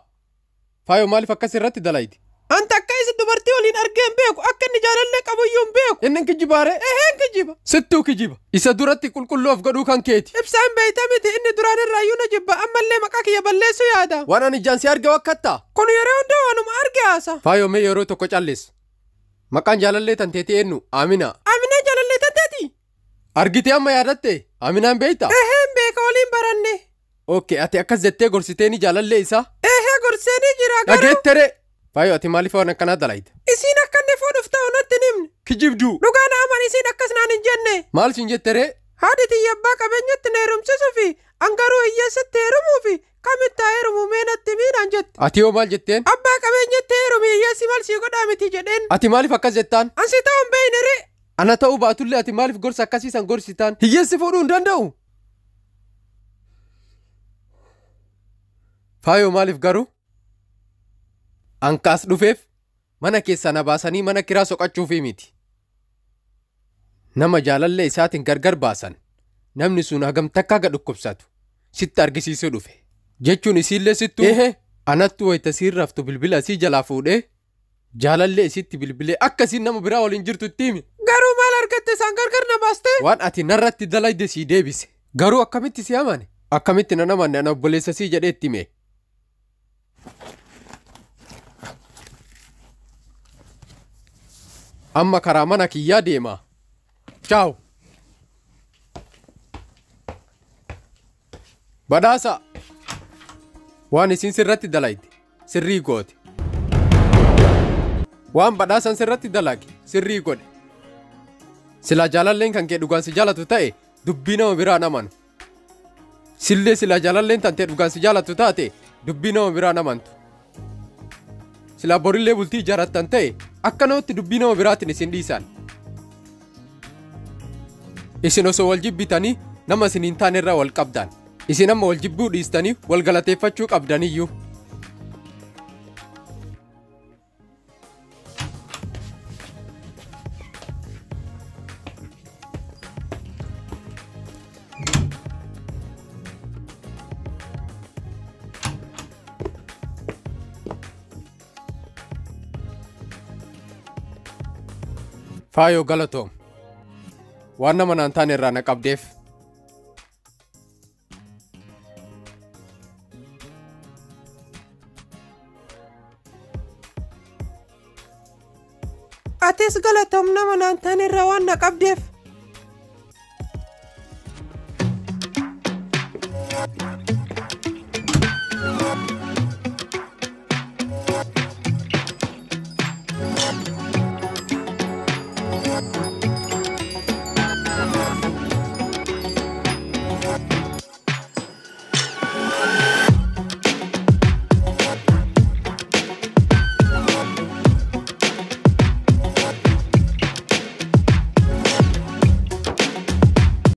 Faayyoo maaliif akkas irratti dalayti? Anta akka isa dubartii waliin argee hin beeku akka inni jaalallee qabuyyuu hin beeku. Inni kijibaare? Eheen kijiba. Sittuu kijiba. Isa duratti qulqulluu of godhuu kan keeti. Ibsaan beeyta miti inni duraan irraayyuu na jibba ammallee maqaa kiyya balleessuu yaada. Waan ani ijaan si arge wakkattaa? Kun yeroo hunda waanuma arge haasa. Faayyoo mee yeroo tokko callis. Maqaan jaalallee tanteetii eenyu? Amina. Aminaan jaalallee tanteeti? Argitee amma yaadatte? Aminaan beeyta? Eheen beeka waliin baranne. Okay ati akkas jettee gorsiteeni jaalallee isaa? Ehee gorseenii jira garuu. Dhageettere. Faayyoo ati maaliif waan akkanaa dalayta? Isiin akka inni fuudhuuf ta'u natti hin himne. Kijibduu. Dhugaa na aman isiin akkas naan hin jenne. Maal siin jetteree? Haadhi tiyya abbaa qabeenyatti na heerumsiisuu fi an garuu hiyyeessatti heerumuu fi kamitti haa heerumu mee natti himii naan jette. Ati hoo maal jetteen? Abbaa qabeenyatti heerumi hiyyeessi maal sii godhaa miti jedheen. Ati maaliif akkas jettaan? An si ta'uu hin beekne ree. Ana ta'uu baatullee ati maaliif gorsa akkasii san gorsitaan? Hiyyeessi fuudhuu hin danda'u. Faayyoo maaliif garuu? Ankaas dhufeef mana keessaa na baasanii mana kiraa soqachuufii miti. Nama jaalallee isaatiin gargar baasan namni sun hagam takka haga dhukkubsatu sitti argisiisuu dhufe. Jechuun isiillee sittuu ehe anattu wayita siin raftu bilbila isii jalaa fuudhee jaalallee isitti bilbilee akkasiin nama biraa waliin jirtu itti himi. Garuu maal argatte isaan gargar na baastee? Waan ati narratti dalayde sii deebise. Garuu akkamitti si amane? Akkamitti nan amanne ana obboleessa sii jedhee itti hime. Amma karaa mana kiyyaa deema. Ciao. Badhaasa. Waan isin sirratti dalayte sirrii goote. Waan badhaasan sirratti dalage sirrii godhe. Silaa jaalalleen kan kee dhugaan si jaalatu ta'e dubbii nama biraan amanu. Sillee silaa jaalalleen tantee dhugaan si jaalatu taate dubbii nama biraan amantu. Silaa borillee bultii ijaarrattan ta'e akka namatti dubbii nama biraatiin isin dhiisan. Isin osoo wal jibbitanii nama isin hin taane irraa wal qabdan. Isin amma wal jibbuu dhiistanii wal galateeffachuu qabdaniyyuu. Faayoo galatoom. Waan nama naan taane irraa na qabdeef. Atis galatoom nama naan taane irraa waan na qabdeef.